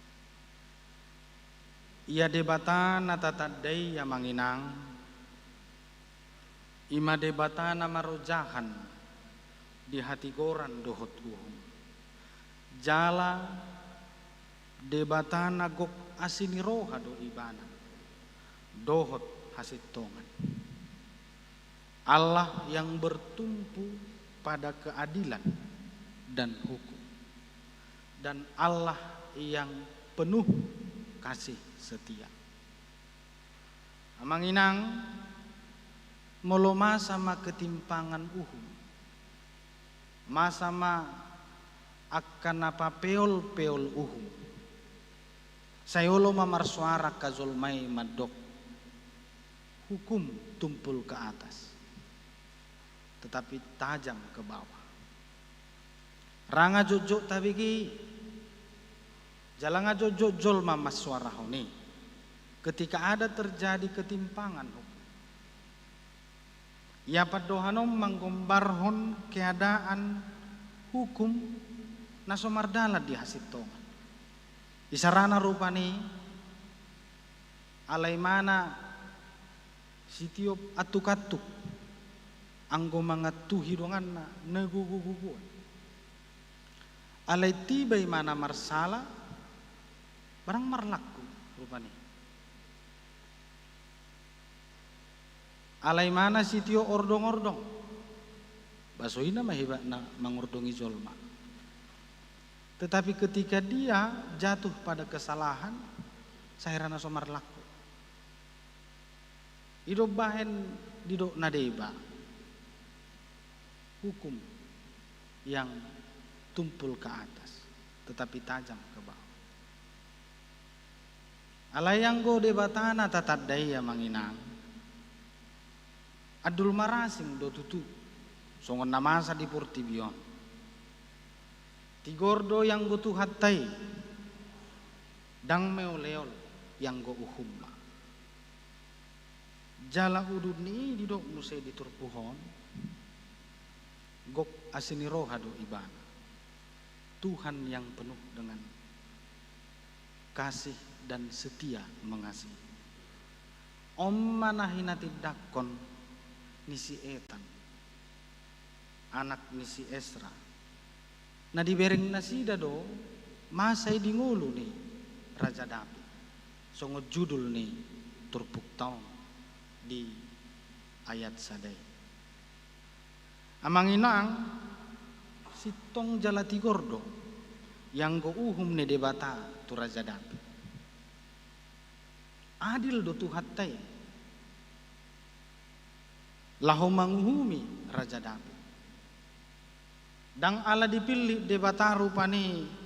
Ia Debata na tatandai amang inang, i ma Debata na marojahan di hatigoran dohot uhum. Jala Debata na gok asi ni roha do Ibana dohot hasintongan. Allah yang bertumpu pada keadilan dan hukum, dan Allah yang penuh kasih setia. Amang inang, molo masa ma ketimpangan uhum, masa ma angka na papeolpeol uhum, sai olo ma marsoara angka jolma i mandok, hukum tumpul ke atas, tetapi tajam ke bawah. Ra nga jotjot tabege i, jala nga jotjot jolma marsoarahon i, ketika ada terjadi ketimpangan hukum. Ia pandohan on manggombarhon keadaan hukum na so mardalan di hasintongan. Isarana rupani, alai mana sitiop antukantuk anggo mangantuhi donganna na gogogogoan. Alai tiba i mana marsala, barang marlangku rupani. Alai mana sitiop ordongordong, basoina ma hebatna mangordongi jolma. Tetapi ketika dia jatuh pada kesalahan, sai ra na so marlangku. I do umbahen didok na deba, hukum yang tumpul ke atas, tetapi tajam ke bawah. Alai anggo Debata na tatandai amang inang, andul marasing do tutu songon na masa di portibi on. Tigor do ianggo Tuhanta i, ndang meoleol ianggo uhumna. Jala udut ni i didok muse di turpuk on, gok asi ni roha do Ibana. Tuhan yang penuh dengan kasih dan setia mengasihi. On ma na hinatindangkon ni si Etan, anak ni si Esra. Na dibereng nasida do masa i di ngolu ni Raja Daud, songon judul ni turpukta on di ayat sada i. Amang inang, sintong jala tigor do ianggo uhum ni Debata tu Raja Daud. Adil do Tuhanta i laho manguhumi Raja Daud. Ndang ala dipillit Debata rupani.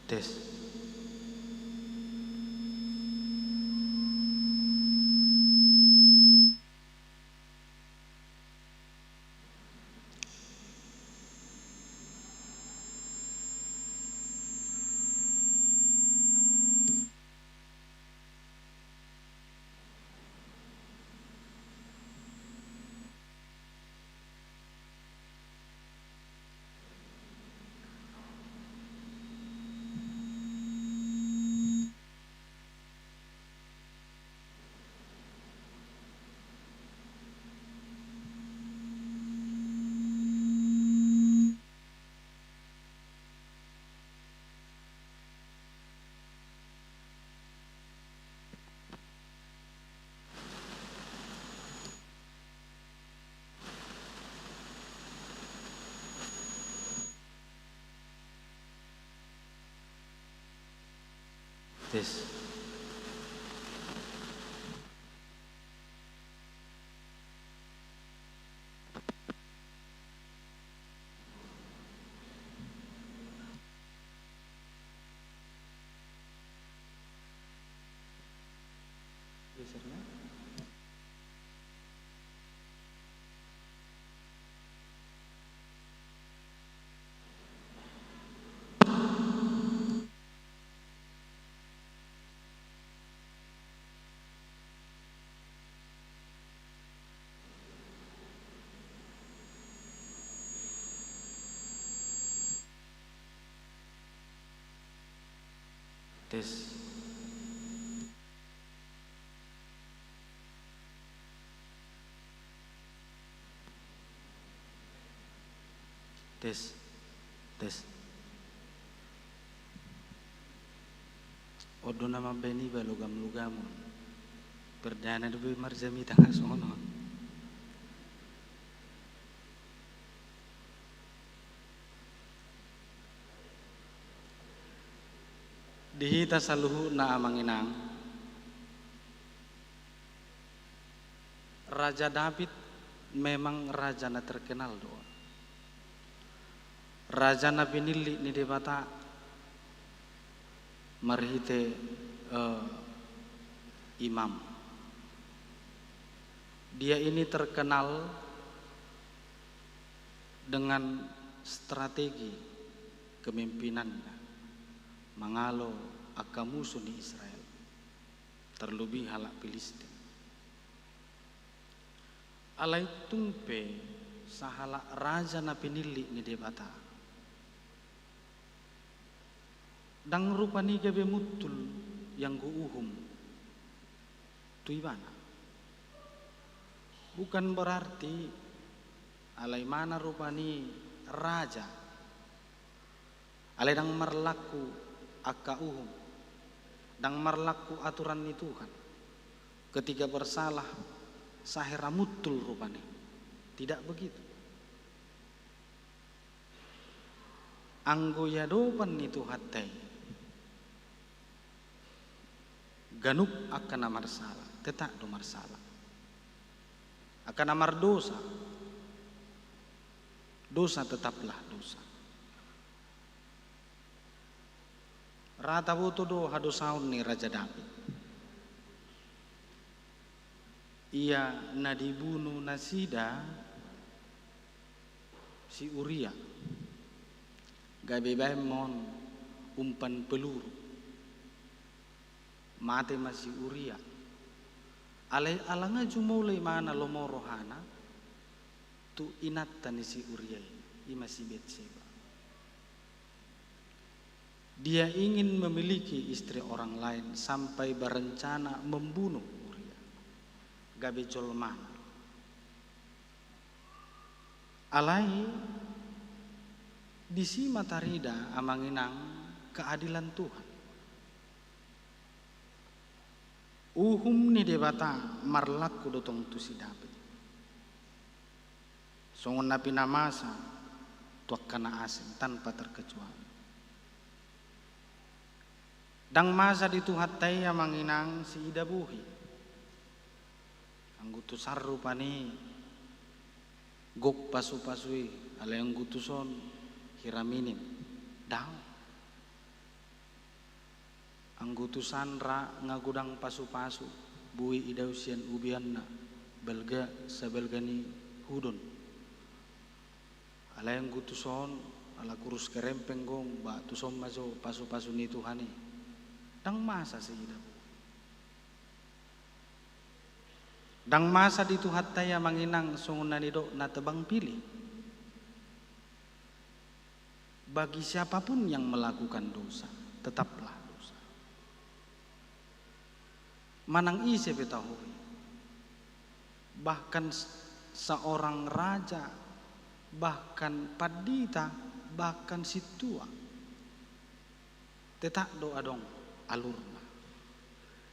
Tes. Tes. Geser, ya. Tes. Tes. Tes. On do na mambaen iba logam-logamon. Perdana do be marjamita nga songon on. Di hita saluhutna, amang inang, Raja Daud memang raja na terkenal do. Raja na pinillit ni Debata marhite, eh, imam. Dia ini terkenal dengan strategi kemimpinanna mangalo angka musu ni Israel, terlebih halak Filistin. Alai tung pe sahalak raja na pinillit ni Debata, ndang rupani gabe muntul ianggo uhum tu ibana. Bukan berarti alai mana rupani raja, alai ndang marlaku angka uhum, ndang marlaku aturan ni Tuhan, ketika bersalah, sahe ra muntul rupani. Tidak begitu. Anggo i adopan ni Tuhanta i, ganup angka na marsala tetap do marsala. Angka na mardosa, dosa tetaplah dosa. Ra taboto do hadosaon ni Raja Daud. Ia na dibunu nasida Si Uria, gabe baen ma on umpan peluru. Mate ma si Uria. Alai ala nga jumolo imana lomo rohana tu inanta ni si Uria i, ima si Betseba. Dia ingin memiliki istri orang lain sampai berencana membunuh Uria, gabe jolmana. Alai disi ma tarida, amang inang, keadilan Tuhan. Uhum ni Debata marlaku do tong tu si David, songon na pinamasa tu angka na asing tanpa terkecuali. Ndang masa di Tuhanta i, amang inang, siida bohi. Anggo tusan rupani gok pasupasu i, alai anggo tuson hira minim. Daong. Anggo tusan ra nga godang pasupasu, boi idao sian ubeanna, balga sabalga ni hudon. Alai anggo tuson, ala kurus kerempeng gong, ba tuson ma jo pasupasu ni Tuhan i. Ndang masa siida bohi. Ndang masa di Tuhanta i, amang inang, songon na nidokna tebang pilih. Bagi siapapun yang melakukan dosa, tetaplah dosa. Manang ise pe taho i, bahkan s-, seorang raja, bahkan pandita, bahkan sintua, tetap do adong alurna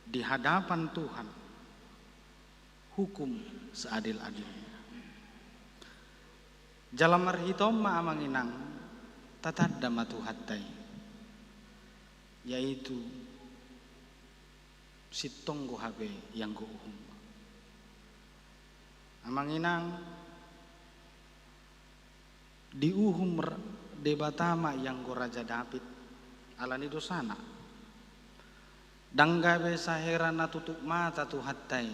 di hadapan Tuhan, hukum seadil-adilnya. Jala marhite on ma, amang inang, tatanda ma Tuhanta i, yaitu sintong do hape ianggo uhum. Amang inang, diuhum r-, Debata ma ianggo Raja David ala ni dosana. Ndang gabe sahera na tutup mata Tuhanta i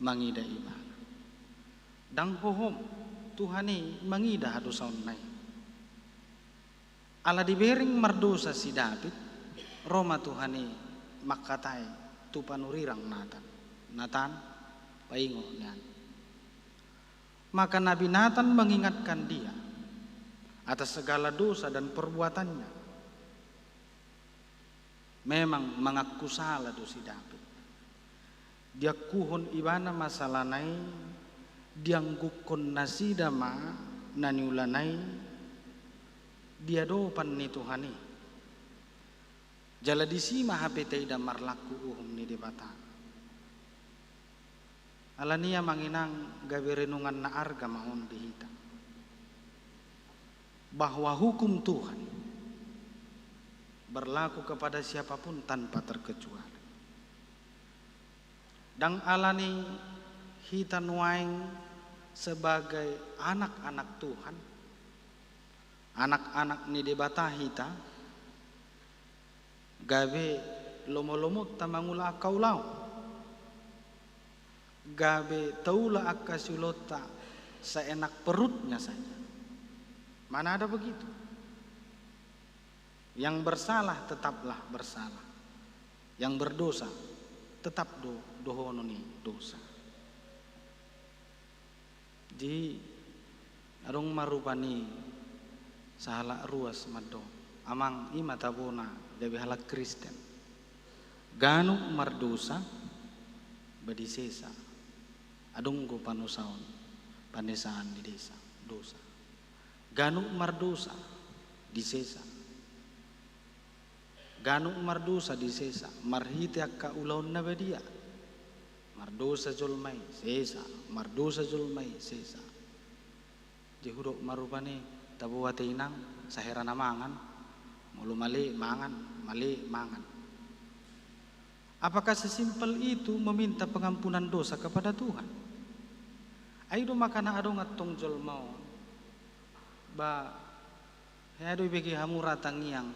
mangida ibana. Ndang hohom Tuhan i mangida hadosaonna i. Ala dibereng mardosa si David, ro ma Tuhan i mangkatai tu panurirang Natan. Natan, paingot nian. Maka Nabi Natan mengingatkan dia atas segala dosa dan perbuatannya. Memang mangaku sala do si David. Diakuhon ibana ma salana i, diangguhon nasida ma na niulana i di adopan ni Tuhan i. Jala disi ma hape taida marlaku uhum ni Debata. Alani i, amang inang, gabe renungan na arga ma on di hita, bahwa hukum Tuhan berlaku kepada siapapun tanpa terkecuali. Ndang alani hita nuaeng sebagai anak-anak Tuhan, anak-anak ni Debata hita, gabe lomo-lomonta mangula angka ulaon, gabe taula angka siulaonta seenak perutnya saja. Mana ada begitu. Yang bersalah tetaplah bersalah. Yang berdosa tetap do dohonon i dosa. Jadi, adong ma rupani sahalak ruas mandok, amang, i ma tabona gabe halak Kristen. Ganup mardosa, ba disesa. Adong do panusaon, panesaan ni desa, dosa. Ganup mardosa, disesa. Ganup mardosa, disesa marhite angka ulaon na badia. Mardosa jolma i, sesa. Mardosa jolma i, sesa. Jadi hudok ma rupani, tabo ate inang, sahera na mangan, molo male mangan, male mangan. Apakah sesimpel itu meminta pengampunan dosa kepada Tuhan? Ai do maka na adong antong jolma on, ba, hea do ibege hamu ra tangiang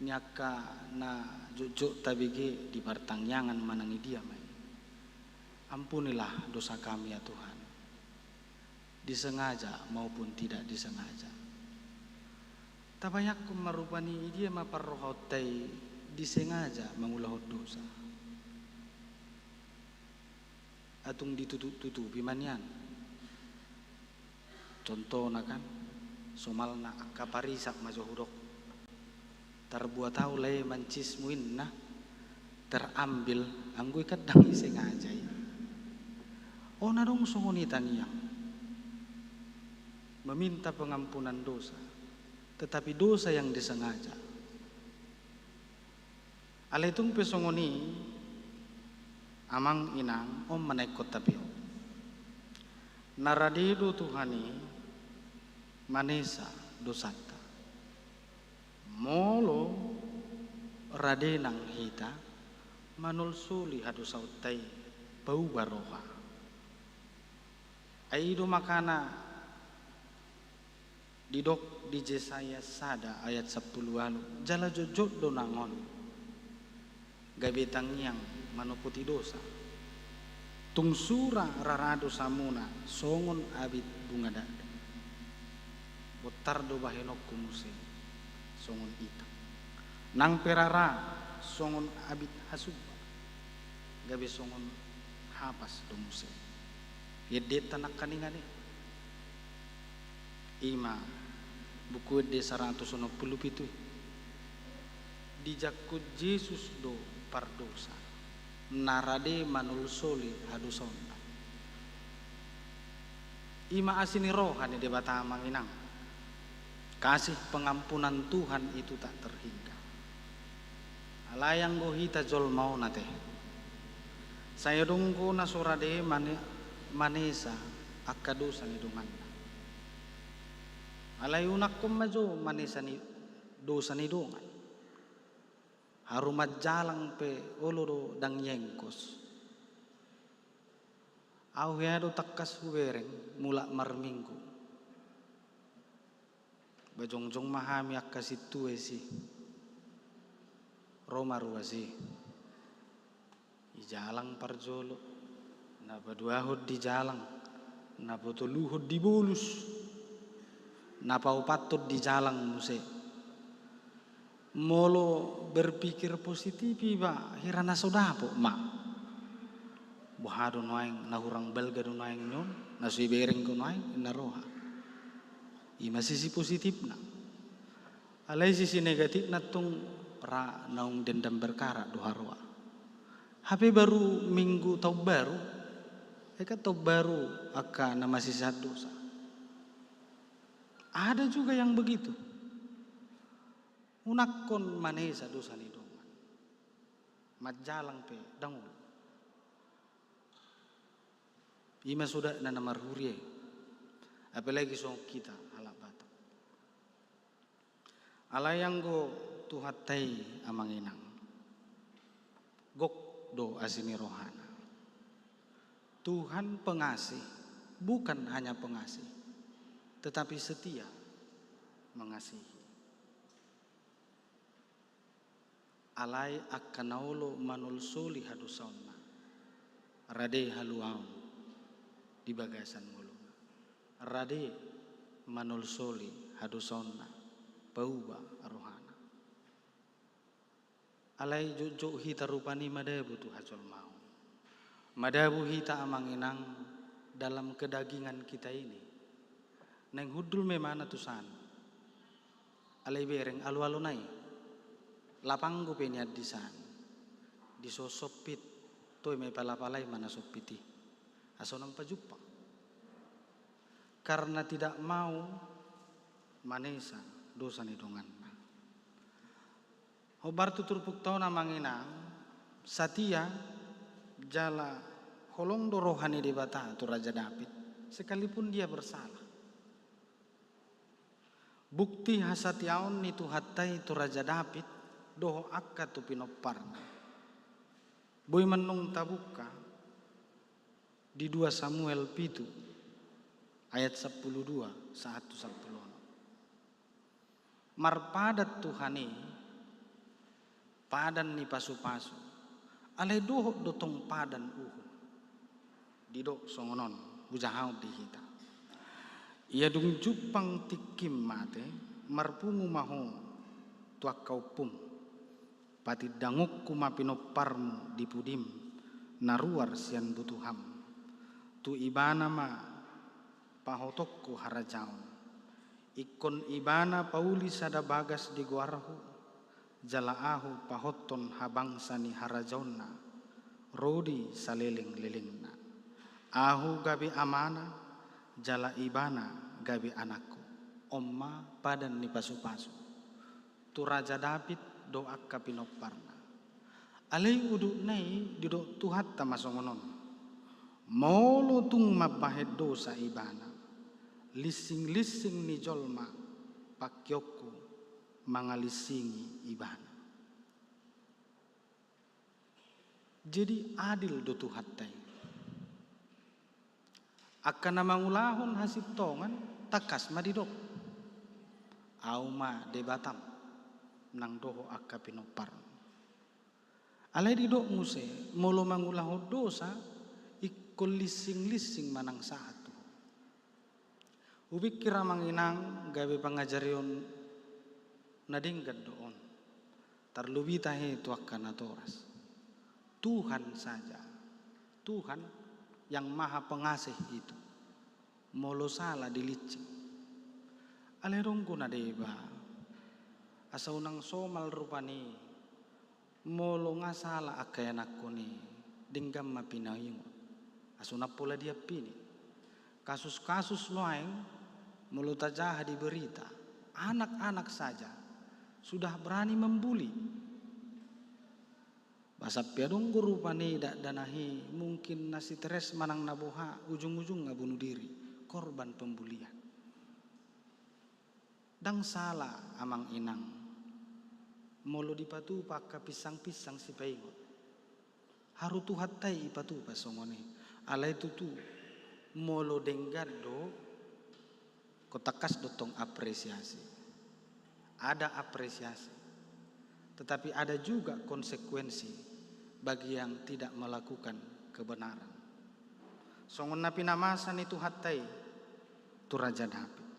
ni angka na jotjot tabege di partangiangan manang i dia ma i. Ampunilah dosa kami, ya Tuhan. disengaja maupun tidak disengaja. Tabayangkon ma rupani, i dia ma parrohaonta i disengaja mangulahon dosa. Atung ditutup-tutupi ma nian. Contohna kan, somalna angka parisak ma jo hudok. Tarbuat au lae mancismu inna, terambil, anggo i kan dang disengaja i. On adong songon i tangiang. Meminta pengampunan dosa, tetapi dosa yang disengaja. Alai tung pe songon i, amang inang, on ma na ingkon tapeop. Na rade do Tuhan i manesa dosanta. Molo rade nang hita manolsoli hadosaonta i, pauba roha. Ai i do makana didok di Jesaya sada ayat sampulu ualu, jala jotjot do nang on gabe tangiang manopoti dosa. Tung sura rara dosamuna songon abit bunga dakdanak, bontar do bahenonku muse songon itang. Nang pe rara songon abit hasumba, gabe songon hapas do muse. Endenta nangkaningan i. I ma Buku Ende saratus onom pulu pitu i. Dijangkon Jesus do pardosa na rade manolsoli hadosaonna. I ma asi ni roha ni Debata, amang inang. Kasih pengampunan Tuhan itu tak terhingga. Alai anggo hita jolma on ate, sai adong do na so rade mane-, manesa angka dosa ni donganna. Alai unakkon ma jo manesa ni dosa ni dongan. Haru manjalang pe olo do dang iengkos. Au hea do tangkas hubereng mulak marminggu. Ba jongjong ma hami angka sintua i si. Ro ma ruas i. Dijalang parjolo, na paduahon dijalang, na patoluhon dibolus, na paopathon dijalang muse. Molo berpikir positif iba, hira na so dapot ma. Boha do nuaeng, na hurang balga do nuaeng on, na so ibereng do nuaeng, ninna roha. I ma sisi positifna. Alai sisi negatifna tung ra naung dendam berkarat do haroa. Hape baru minggu taon baru, ai kan taon baru angka na masesaan dosa. Ada juga yang begitu. Unakkon manesa dosa ni dongan. Manjalang pe dang olo. I ma suda na, na marhuria i. Apalagi songon hita halak Batak. Alai anggo Tuhanta i, amang inang, gok do asi ni rohana. Tuhan pengasih, bukan hanya pengasih, tetapi setia mengasihi. Alai angka na olo manolsoli hadosaonna, rade haluaon di bagasan ngoluna. Rade manolsoli hadosaonna, pauba rohana. Alai jotjot hita rupani madabu tu hajolmaon. Madabu hita, amang inang, dalam kedagingan kita ini. Naeng hundul ma ibana tu san. Alai bereng alualuna i. Lapanggo pe nian di san. Dison sompit, toe ma ipalapalai ma na sompit i. Asa unang pajumpang. Karena tidak mau manesa dosa ni donganna. Hombar tu turpukta on, amang inang, satia jala holong do roha ni Debata tu Raja Daud, sekalipun dia bersalah. Bukti hasatiaon ni Tuhanta i tu Raja Daud dohot angka tu pinomparna boi mannung tabuka di dua Samuel pitu ayat sampulu dua sahat tu sampulu onom. Marpadan Tuhan i, padan ni pasupasu, alai dohot do tong padan uhum. Didok songon on, hujahaon di hita. Ia dung jumpang tingkim mate, marpungu ma ho tu angka ompum. Patindangonku ma pinomparmu di pudim, na ruar sian butuham. Tu ibana ma pahotonku harajaon. Ingkon ibana pauli sada bagas di goarhu, jala ahu pahothon habangsa ni harajaonna, ro di salelenglelengna. Ahu gabe amana, jala ibana gabe anakku. On ma padan ni pasupasu. Tu Raja David do angka pinomparna. Alai udutna i didok Tuhanta ma songon on. Molo tung mambahen dosa ibana, linsing-linsing ni jolma pangkeonku mangalinsingi ibana. Jadi adil do Tuhanta i. Angka na mangulahon hasintongan tangkas ma didok, au ma Debatam nang dohot angka pinompar. Alai didok muse, molo mangulahon dosa, ingkon linsing-linsing ma nang sahat tu ho. Hupikir amang inang gabe pangajarion na denggan do on. Tarlobi tahe tu angka natoras. Tuhan saja, Tuhan yang Maha Pengasih itu, molo sala dilinsing. Alai dong guna deba, asa unang somal rupani. Molo nga sala angka ianakkon i, denggan ma pinaingot. Asa unang pola diampini. Kasus-kasus nuaeng, molo tajaha di berita, anak-anak saja sudah berani membuli. Ba sampe adong do rupani dakdanak i, mungkin na stres manang na boha, ujung-ujungna bunuh diri, korban pembulian. Ndang sala amang inang, molo dipatupa angka pinsang-pinsang sipaingot. Haru Tuhanta i ipatupa songon i. Alai tutu, molo denggan do, ingkon tangkas do tong apresiasi. Ada apresiasi. Tetapi ada juga konsekuensi bagi yang tidak melakukan kebenaran. Songon na pinamasa ni Tuhanta i tu Raja David.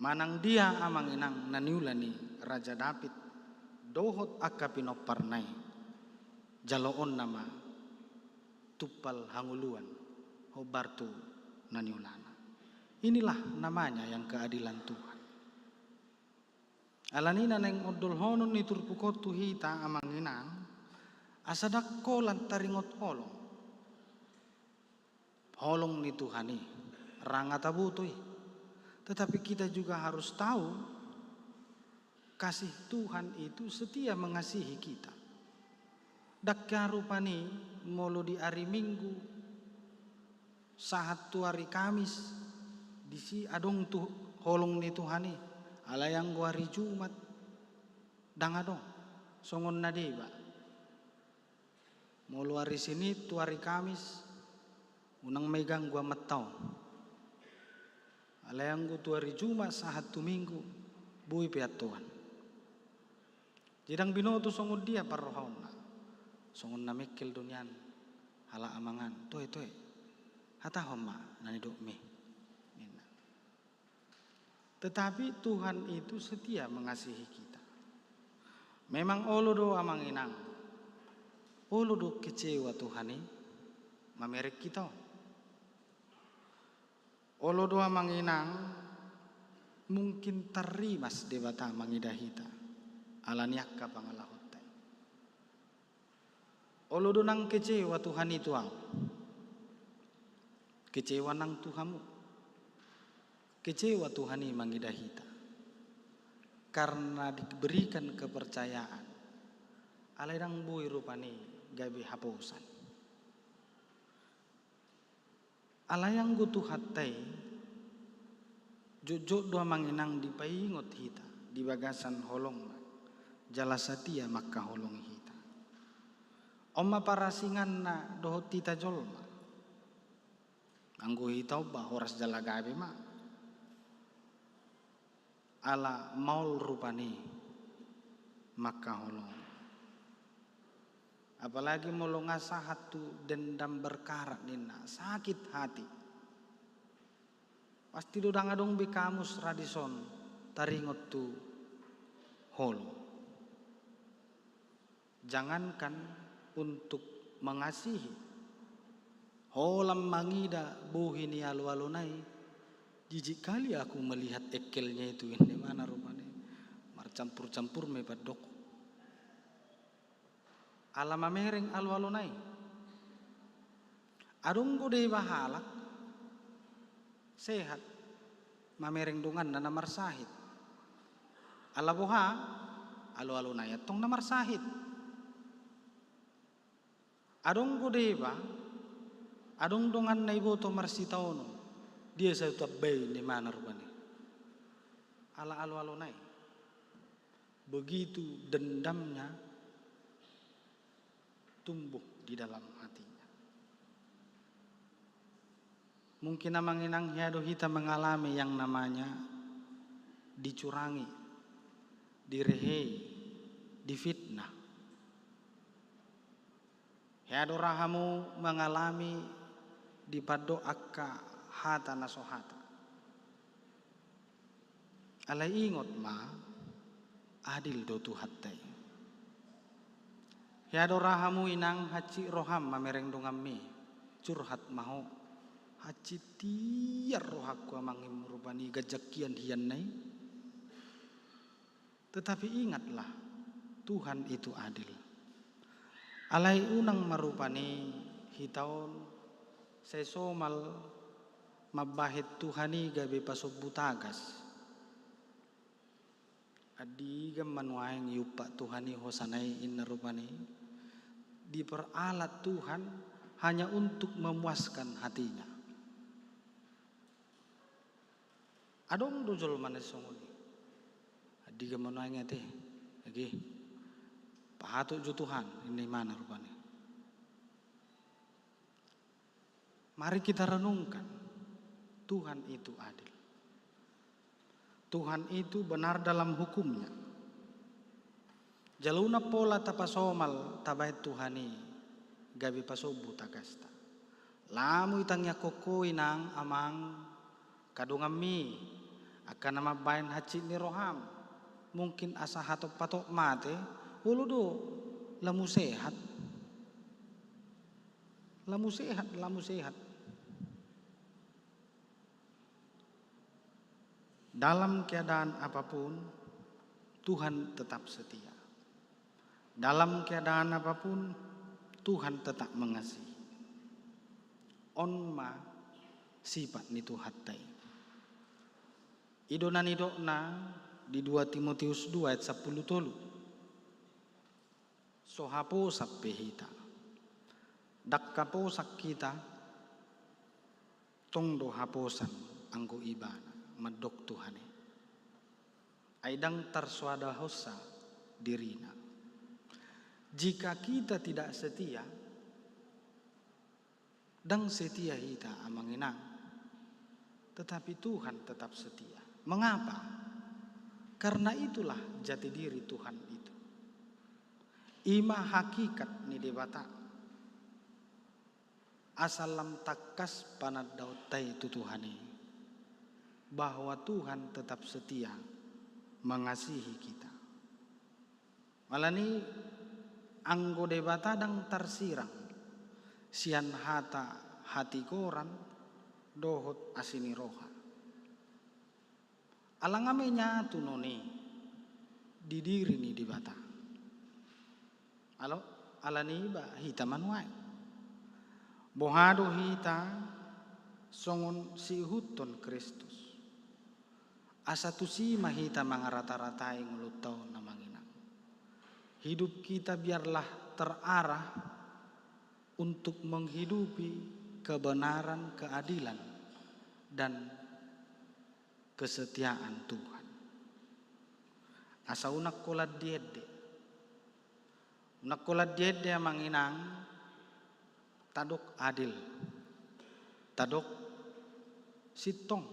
Manang dia amang inang na niula ni Raja David dohot angka pinomparna i, jaloonna ma tumpal hangoluan hombar tu na niulana. Inilah namanya yang keadilan Tuhan. Alani na naeng ondolhonon ni turpuk on tu hita amang inang, asa ndang holan taringot holong. Holong ni Tuhan i, ra nga taboto i. Tetapi kita juga harus tahu, kasih Tuhan itu setia mengasihi kita. Ndang hea rupani molo di ari Minggu, sahat tu ari Kamis, disi adong tu holong ni Tuhan i, alai anggo ari Jumat, ndang adong, songon na deba. Molo ari Senin tu ari Kamis, unang ma iganggu amanta on. Alai anggo tu ari Jumat sahat tu Minggu, boi pe antoan. Jadi ndang binoto songon dia parrohaonna. Songon na mengkel do nian halak amangan, toe, toe. Hatahon ma na nidokmi, ninna. Tetapi Tuhan itu setia mengasihi kita. Memang olo do amang inang, olo do kecewa Tuhan i mamereng hita on. Olo do amang inang, mungkin tarrimas Debata mangida hita, alani angka pangalahonta i. Olo do nang kecewa Tuhan i tu ahu. Kecewa nang tu hamu. Kecewa Tuhan i mangida hita. Karena diberikan kepercayaan. Alai ndang boi rupani gabe haposan. Alai anggo Tuhanta i, jotjot do amang inang dipaingot hita di bagasan holongna, jala satia mangkaholongi hita. On ma parasinganna dohot hita jolma. Anggo hita on ba horas jala gabe ma. Ala maol rupani mangkaholongi. Apalagi molo nga sahat tu dendam berkarat ninna, sakit hati. Pasti do ndang adong be kamus ra dison taringot tu holong. Jangankan untuk mengasihi, holan mangida bohi ni alo-alona i, jijik kali aku melihat engkelnya itu, inna ibana rupani. Marcampur-campur ma i pandok. Ala mamereng alo-alona i. Adong do deba halak sehat mamereng donganna na marsahit. Ala boha? Alo-alona i antong na marsahit. Adong do deba, adong donganna iboto marsitaonon, dia sai hutambai, inna ibana rupani. Ala alo-alona i. Begitu dendamnya tumbuh di dalam hatinya. Mungkin amang inang, hea do hita mengalami yang namanya dicurangi, direhei, difitnah. Hea do ra hamu mengalami dipandok angka hata na so hata. Alai ingot ma, adil do Tuhanta i. Hea do ra hamu inang hansit roham mamereng donganmi, curhat ma ho. Hansit tiar rohangku amang, inna rupani, ganjang hian-hianna i. Tetapi ingatlah, Tuhan itu adil. Alai unang ma rupani hita on sai somal mambahen Tuhan i gabe pasombu tagas. Andigan ma nuaeng iumpat Tuhan i hosana i, inna rupani. Diperalat Tuhan hanya untuk memuaskan hatinya. Adong do jolma na songon i. Andigan ma nuaeng ate, age, pahatut jo Tuhan, inna ibana rupani. Mari kita renungkan, Tuhan itu adil. Tuhan itu benar dalam hukum-Nya. Jala unang pola tapasomal tabahen Tuhan i gabe pasombu tagasta. Lamu itangiangkon ho inang, amang, angka donganmi, angka na mambahen hansit ni roham, mungkin asa hatop-hatop ma ate, olo do, lamu sehat. Lamu sehat, lamu sehat. Dalam keadaan apapun, Tuhan tetap setia. Dalam keadaan apapun, Tuhan tetap mengasihi. On ma sifat ni Tuhanta i. I do na nidokna di dua Timoteus dua ayat sampulu tolu. So haposan pe hita. Ndang haposan hita, tong do haposan anggo Ibana, mandok Tuhan i. Ai ndang tarsoadahonsa dirina. Jika kita tidak setia, ndang setia hita, amang inang, tetapi Tuhan tetap setia. Mengapa? Karena itulah jati diri Tuhan itu. I ma hakikat ni Debata. Asa lam tangkas panandaonta i tu Tuhan i, bahwa Tuhan tetap setia mengasihi kita. Alani i, anggo Debata ndang tarsirang sian hata hatigoran dohot asi ni roha. Ala nga menyatu non i di diri ni Debata. Alo, alani i ba hita ma nuaeng. Boha do hita songon siihuthon Kristus. Asa tusi ma hita mangarata-ratai ngolunta on, amang inang. Hidup kita biarlah terarah untuk menghidupi kebenaran, keadilan, dan kesetiaan Tuhan. Asa unang holan diende. Unang holan diende, amang inang, tadok adil, tadok sintong,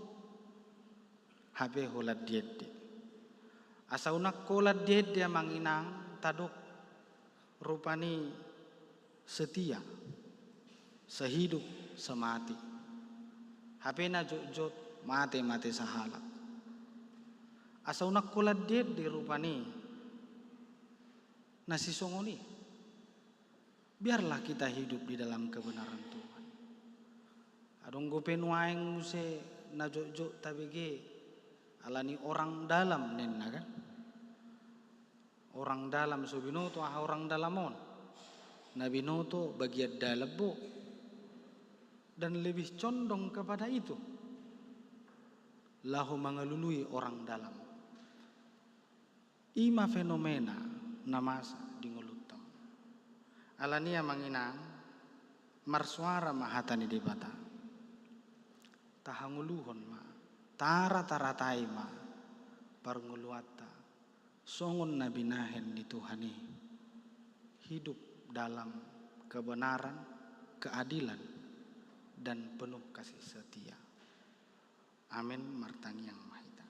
hape holan diende. Asa unang holan diende, amang inang, tadok rupani setia, sehidup semati. Hape na jotjot Mate-mate sahalak. Asa unang holan diendehon rupani na sisongon i. Biarlah kita hidup di dalam kebenaran Tuhan. Adong dope nuaeng muse na jotjot tabege, alani orang dalam ninna kan. Orang dalam, so binoto aha orang dalam on. Na binoto bagian dalam bo. Dan lebih condong kepada itu. Laho mangalului orang dalam. I ma fenomena na masa di ngolunta on. Alani i, amang inang, marsoara ma hata ni Debata. Tahangoluhon ma, tarata-ratai ma parngoluanta. Songon na binahen ni Tuhan i, hidup dalam kebenaran, keadilan, dan penuh kasih setia. Amen. Martangiang ma hita.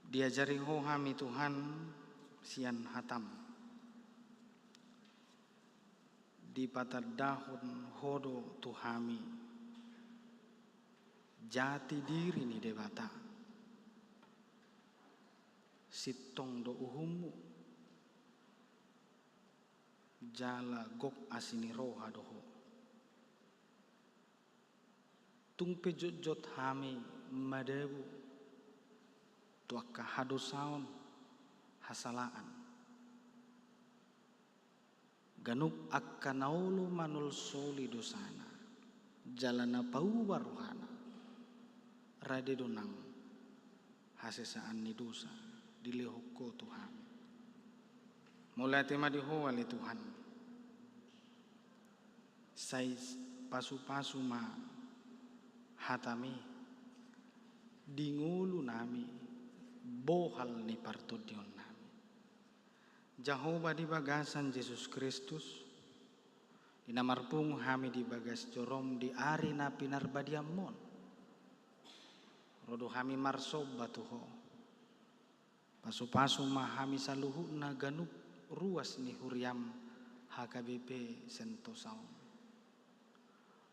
Diajari Ho hami Tuhan sian hataM. Dipatandahon Ho do tu hami jati diri ni Debata. Sintong do uhumMu, jala gok asi ni roha do Ho. Tung pe jotjot hami madabu tu angka hadosaon, hasalaan. Ganup angka na olo manolsoli dosana, jala na pauba rohana, rade do nang hasesaan ni dosa dilehon Ho tu hami. Mauliate ma di Ho ale Tuhan. Sai pasu-pasu ma hataMi di ngolunami, bohal ni partondionnami. Jahowa, di bagasan Jesus Kristus, di na marpungu hami di bagas joroM di ari na pinarbadiamMu on, ro do hami marsomba tu Ho. Pasu-pasu ma hami saluhutna ganup ruas ni huriaM H K B P Sentosa on.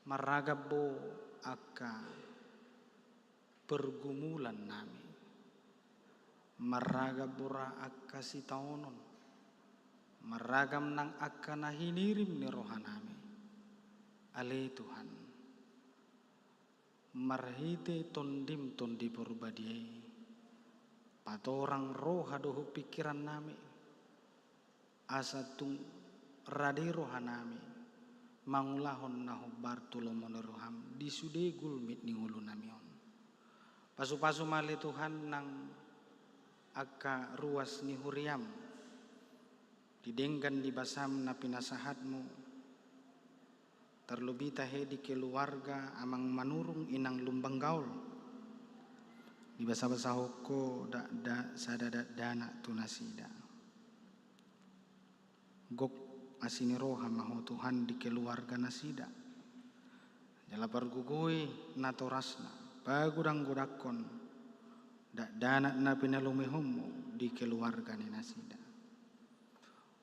Marragam do angka pergumulannami. Marragam do ra angka sitaonon. Marragam nang angka na hinirim ni rohanami. Ale Tuhan, marhite TondiM Tondi Porbadia i, patorang roha dohot pingkirannami, asa tung rade rohanami mangulahon na hombar tu lomo ni rohaM di sude gulmit ni ngolunami on. Pasu-pasu ma ale Tuhan nang angka ruas ni huriaM di denggan ni basaM na pinasahatMu, tarlobi tahe di keluarga Amang Manurung Inang Lumban Gaol. Dibasa-basahon Ho dakdanak, sada dakdanak tu nasida. Gok asi ni roha ma Ho Tuhan di keluarga nasida. Jala pargogoi natorasna, pagodang-godangkon dakdanak na pinalumehonMu di keluarga ni nasida.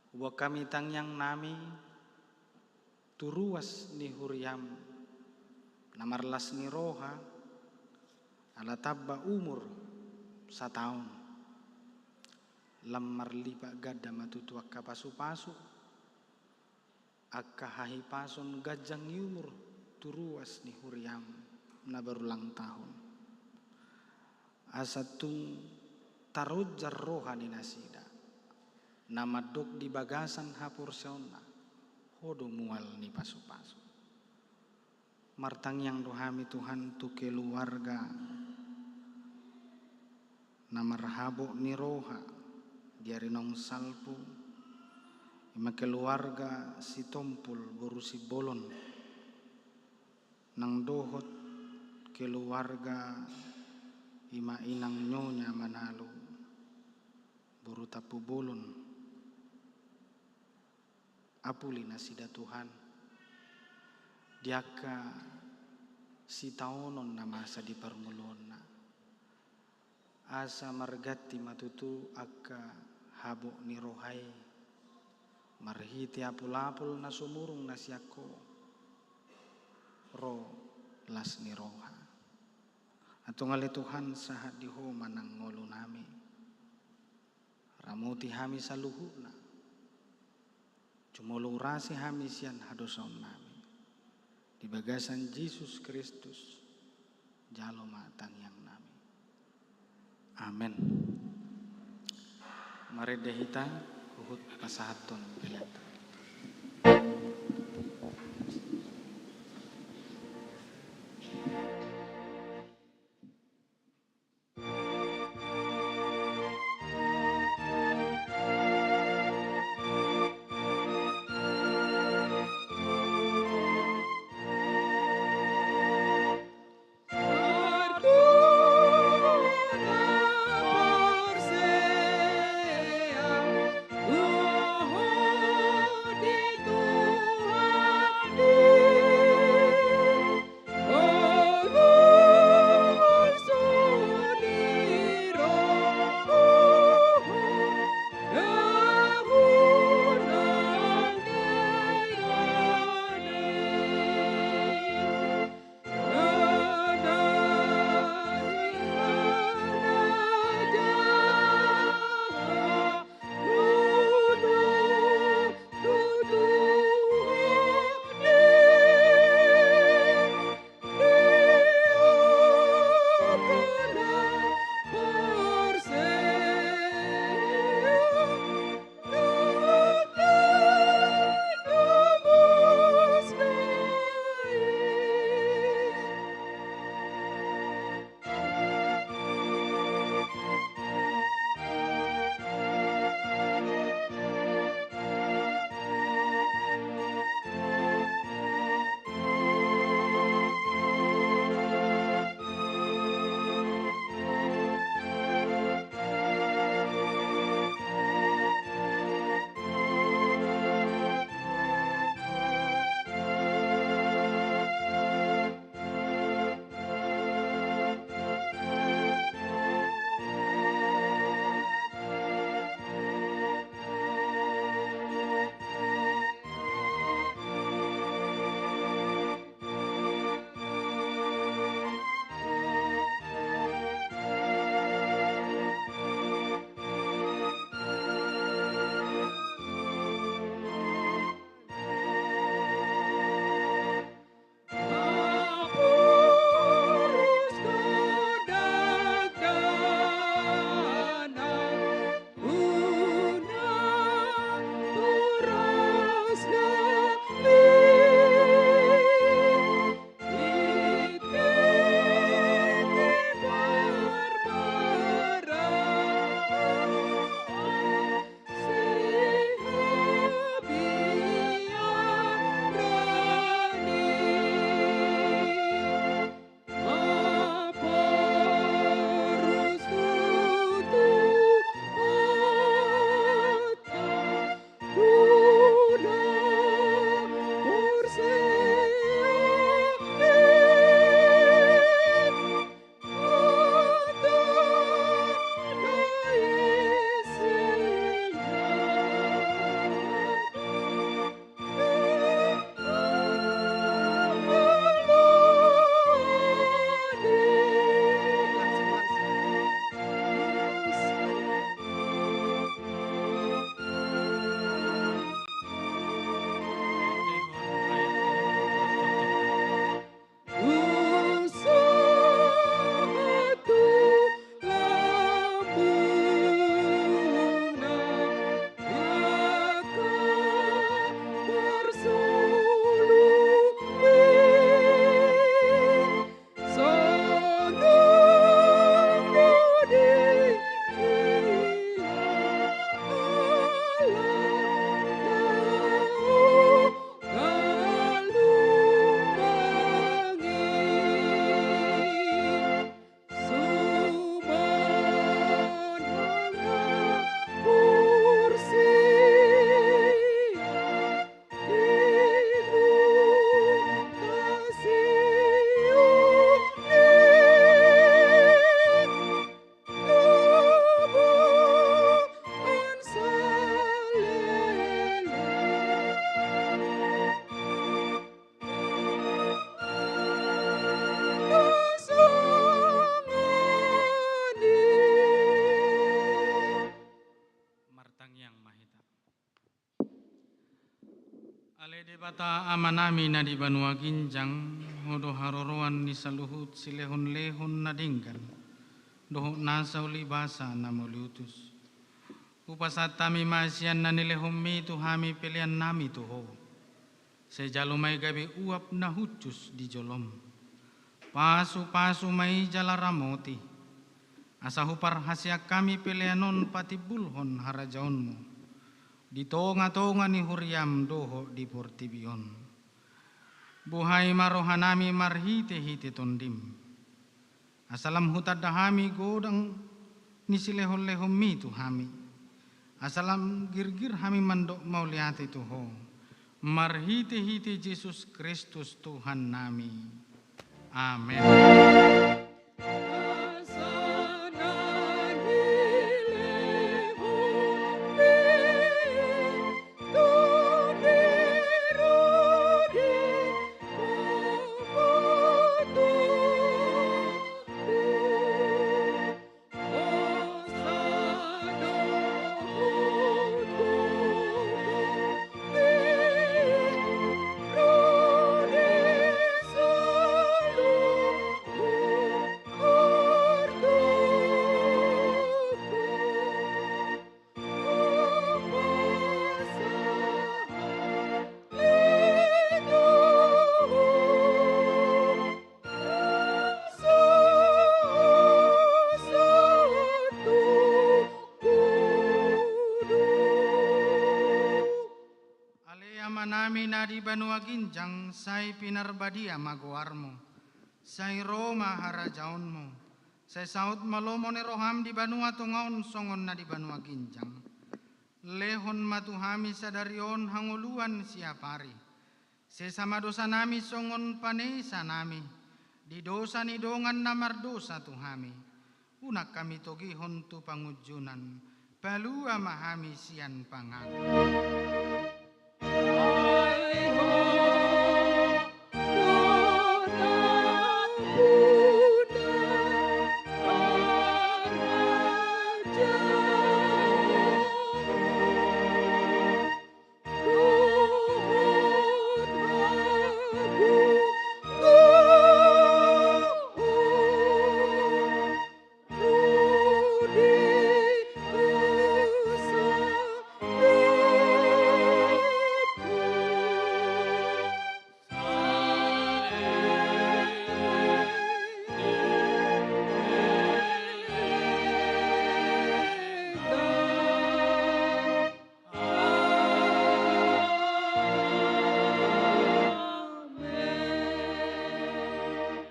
Huboan hami tangiangnami tu ruas ni huriaM na marlas ni roha, ala tamba umur sataon. Lam marlipat ganda ma tutu angka pasu-pasu, angka hahipason, ganjang ni umur tu ruas ni huriaM na berulang tahun. Asa tung taronjar roha ni nasida na mandok di bagasan haporseaonna, Ho do mual ni pasu-pasu. Martangiang do hami Tuhan tu keluarga na marhabot ni roha di ari naung salpu, i ma keluarga Sitompul boru Simbolon, nang dohot keluarga i ma inang Nyonya Manalu boru Tampubolon. Apuli nasida Tuhan di angka sitaonon na masa di parngoluonna. Asa marganti ma tutu angka habot ni roha i Marhite apul-apul na sumurung na sian Ho, ro las ni roha. Antong ale Tuhan, sahat di Ho ma nang ngolunami. Ramoti hami saluhutna. Jumolo urasi hami sian hadosaonnami. Di bagasan Jesus Kristus, jalo ma tangiangnami. Amen. Marende hita, huhut pasahathon pelean. Debata Amanami na di banua ginjang, Ho do haroroan ni saluhut silehonlehon na denggan dohot nasa ulibasa na mauliutus. Hupasahat hami ma sian na nilehonMi tu hami peleannami tu Ho. Sai jalo ma i gabe uap na hushus di jolom. Pasupasu ma i jala ramoti, asa huparhaseang hami pelean on patimbulhon harajaonMu di tongatonga ni huriaM dohot di portibi on. Buhai ma rohanami marhitehite TondiM, asa lam hutanda hami godang ni silehonlehonMi tu hami, asa lam girgir hami mandok mauliate tu Ho, marhitehite Jesus Kristus Tuhannami. Amen. Ale Amanami na di banua ginjang, sai pinarbadia ma goarMu. Sai ro ma harajaonMu. Sai saut ma lomo ni rohaM di banua tonga on songon na di banua ginjang. Lehon ma tu hami sadari on hangoluan siapari. Sesa ma dosanami songon panesanami di dosa ni dongan na mardosa tu hami. Unang hami togihon tu pangunjunan, palua ma hami sian pangago.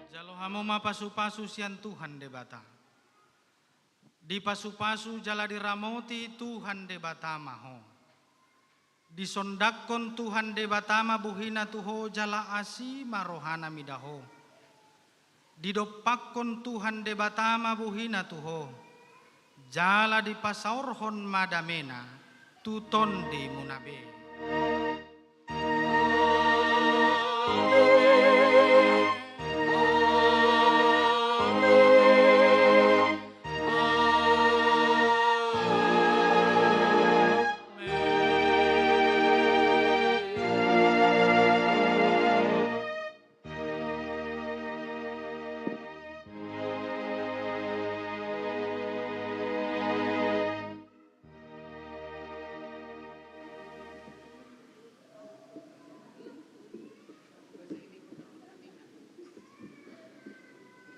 Jalo hamu ma pasupasu sian Tuhan Debata. Dipasupasu jala diramoti Tuhan Debata ma ho. Disondangkon Tuhan Debata ma buhina tu ho jala asi ma rohana mida ho. Didompakkon Tuhan Debata ma buhina tu ho, jala dipasaorhon ma damena tu tondimuna be.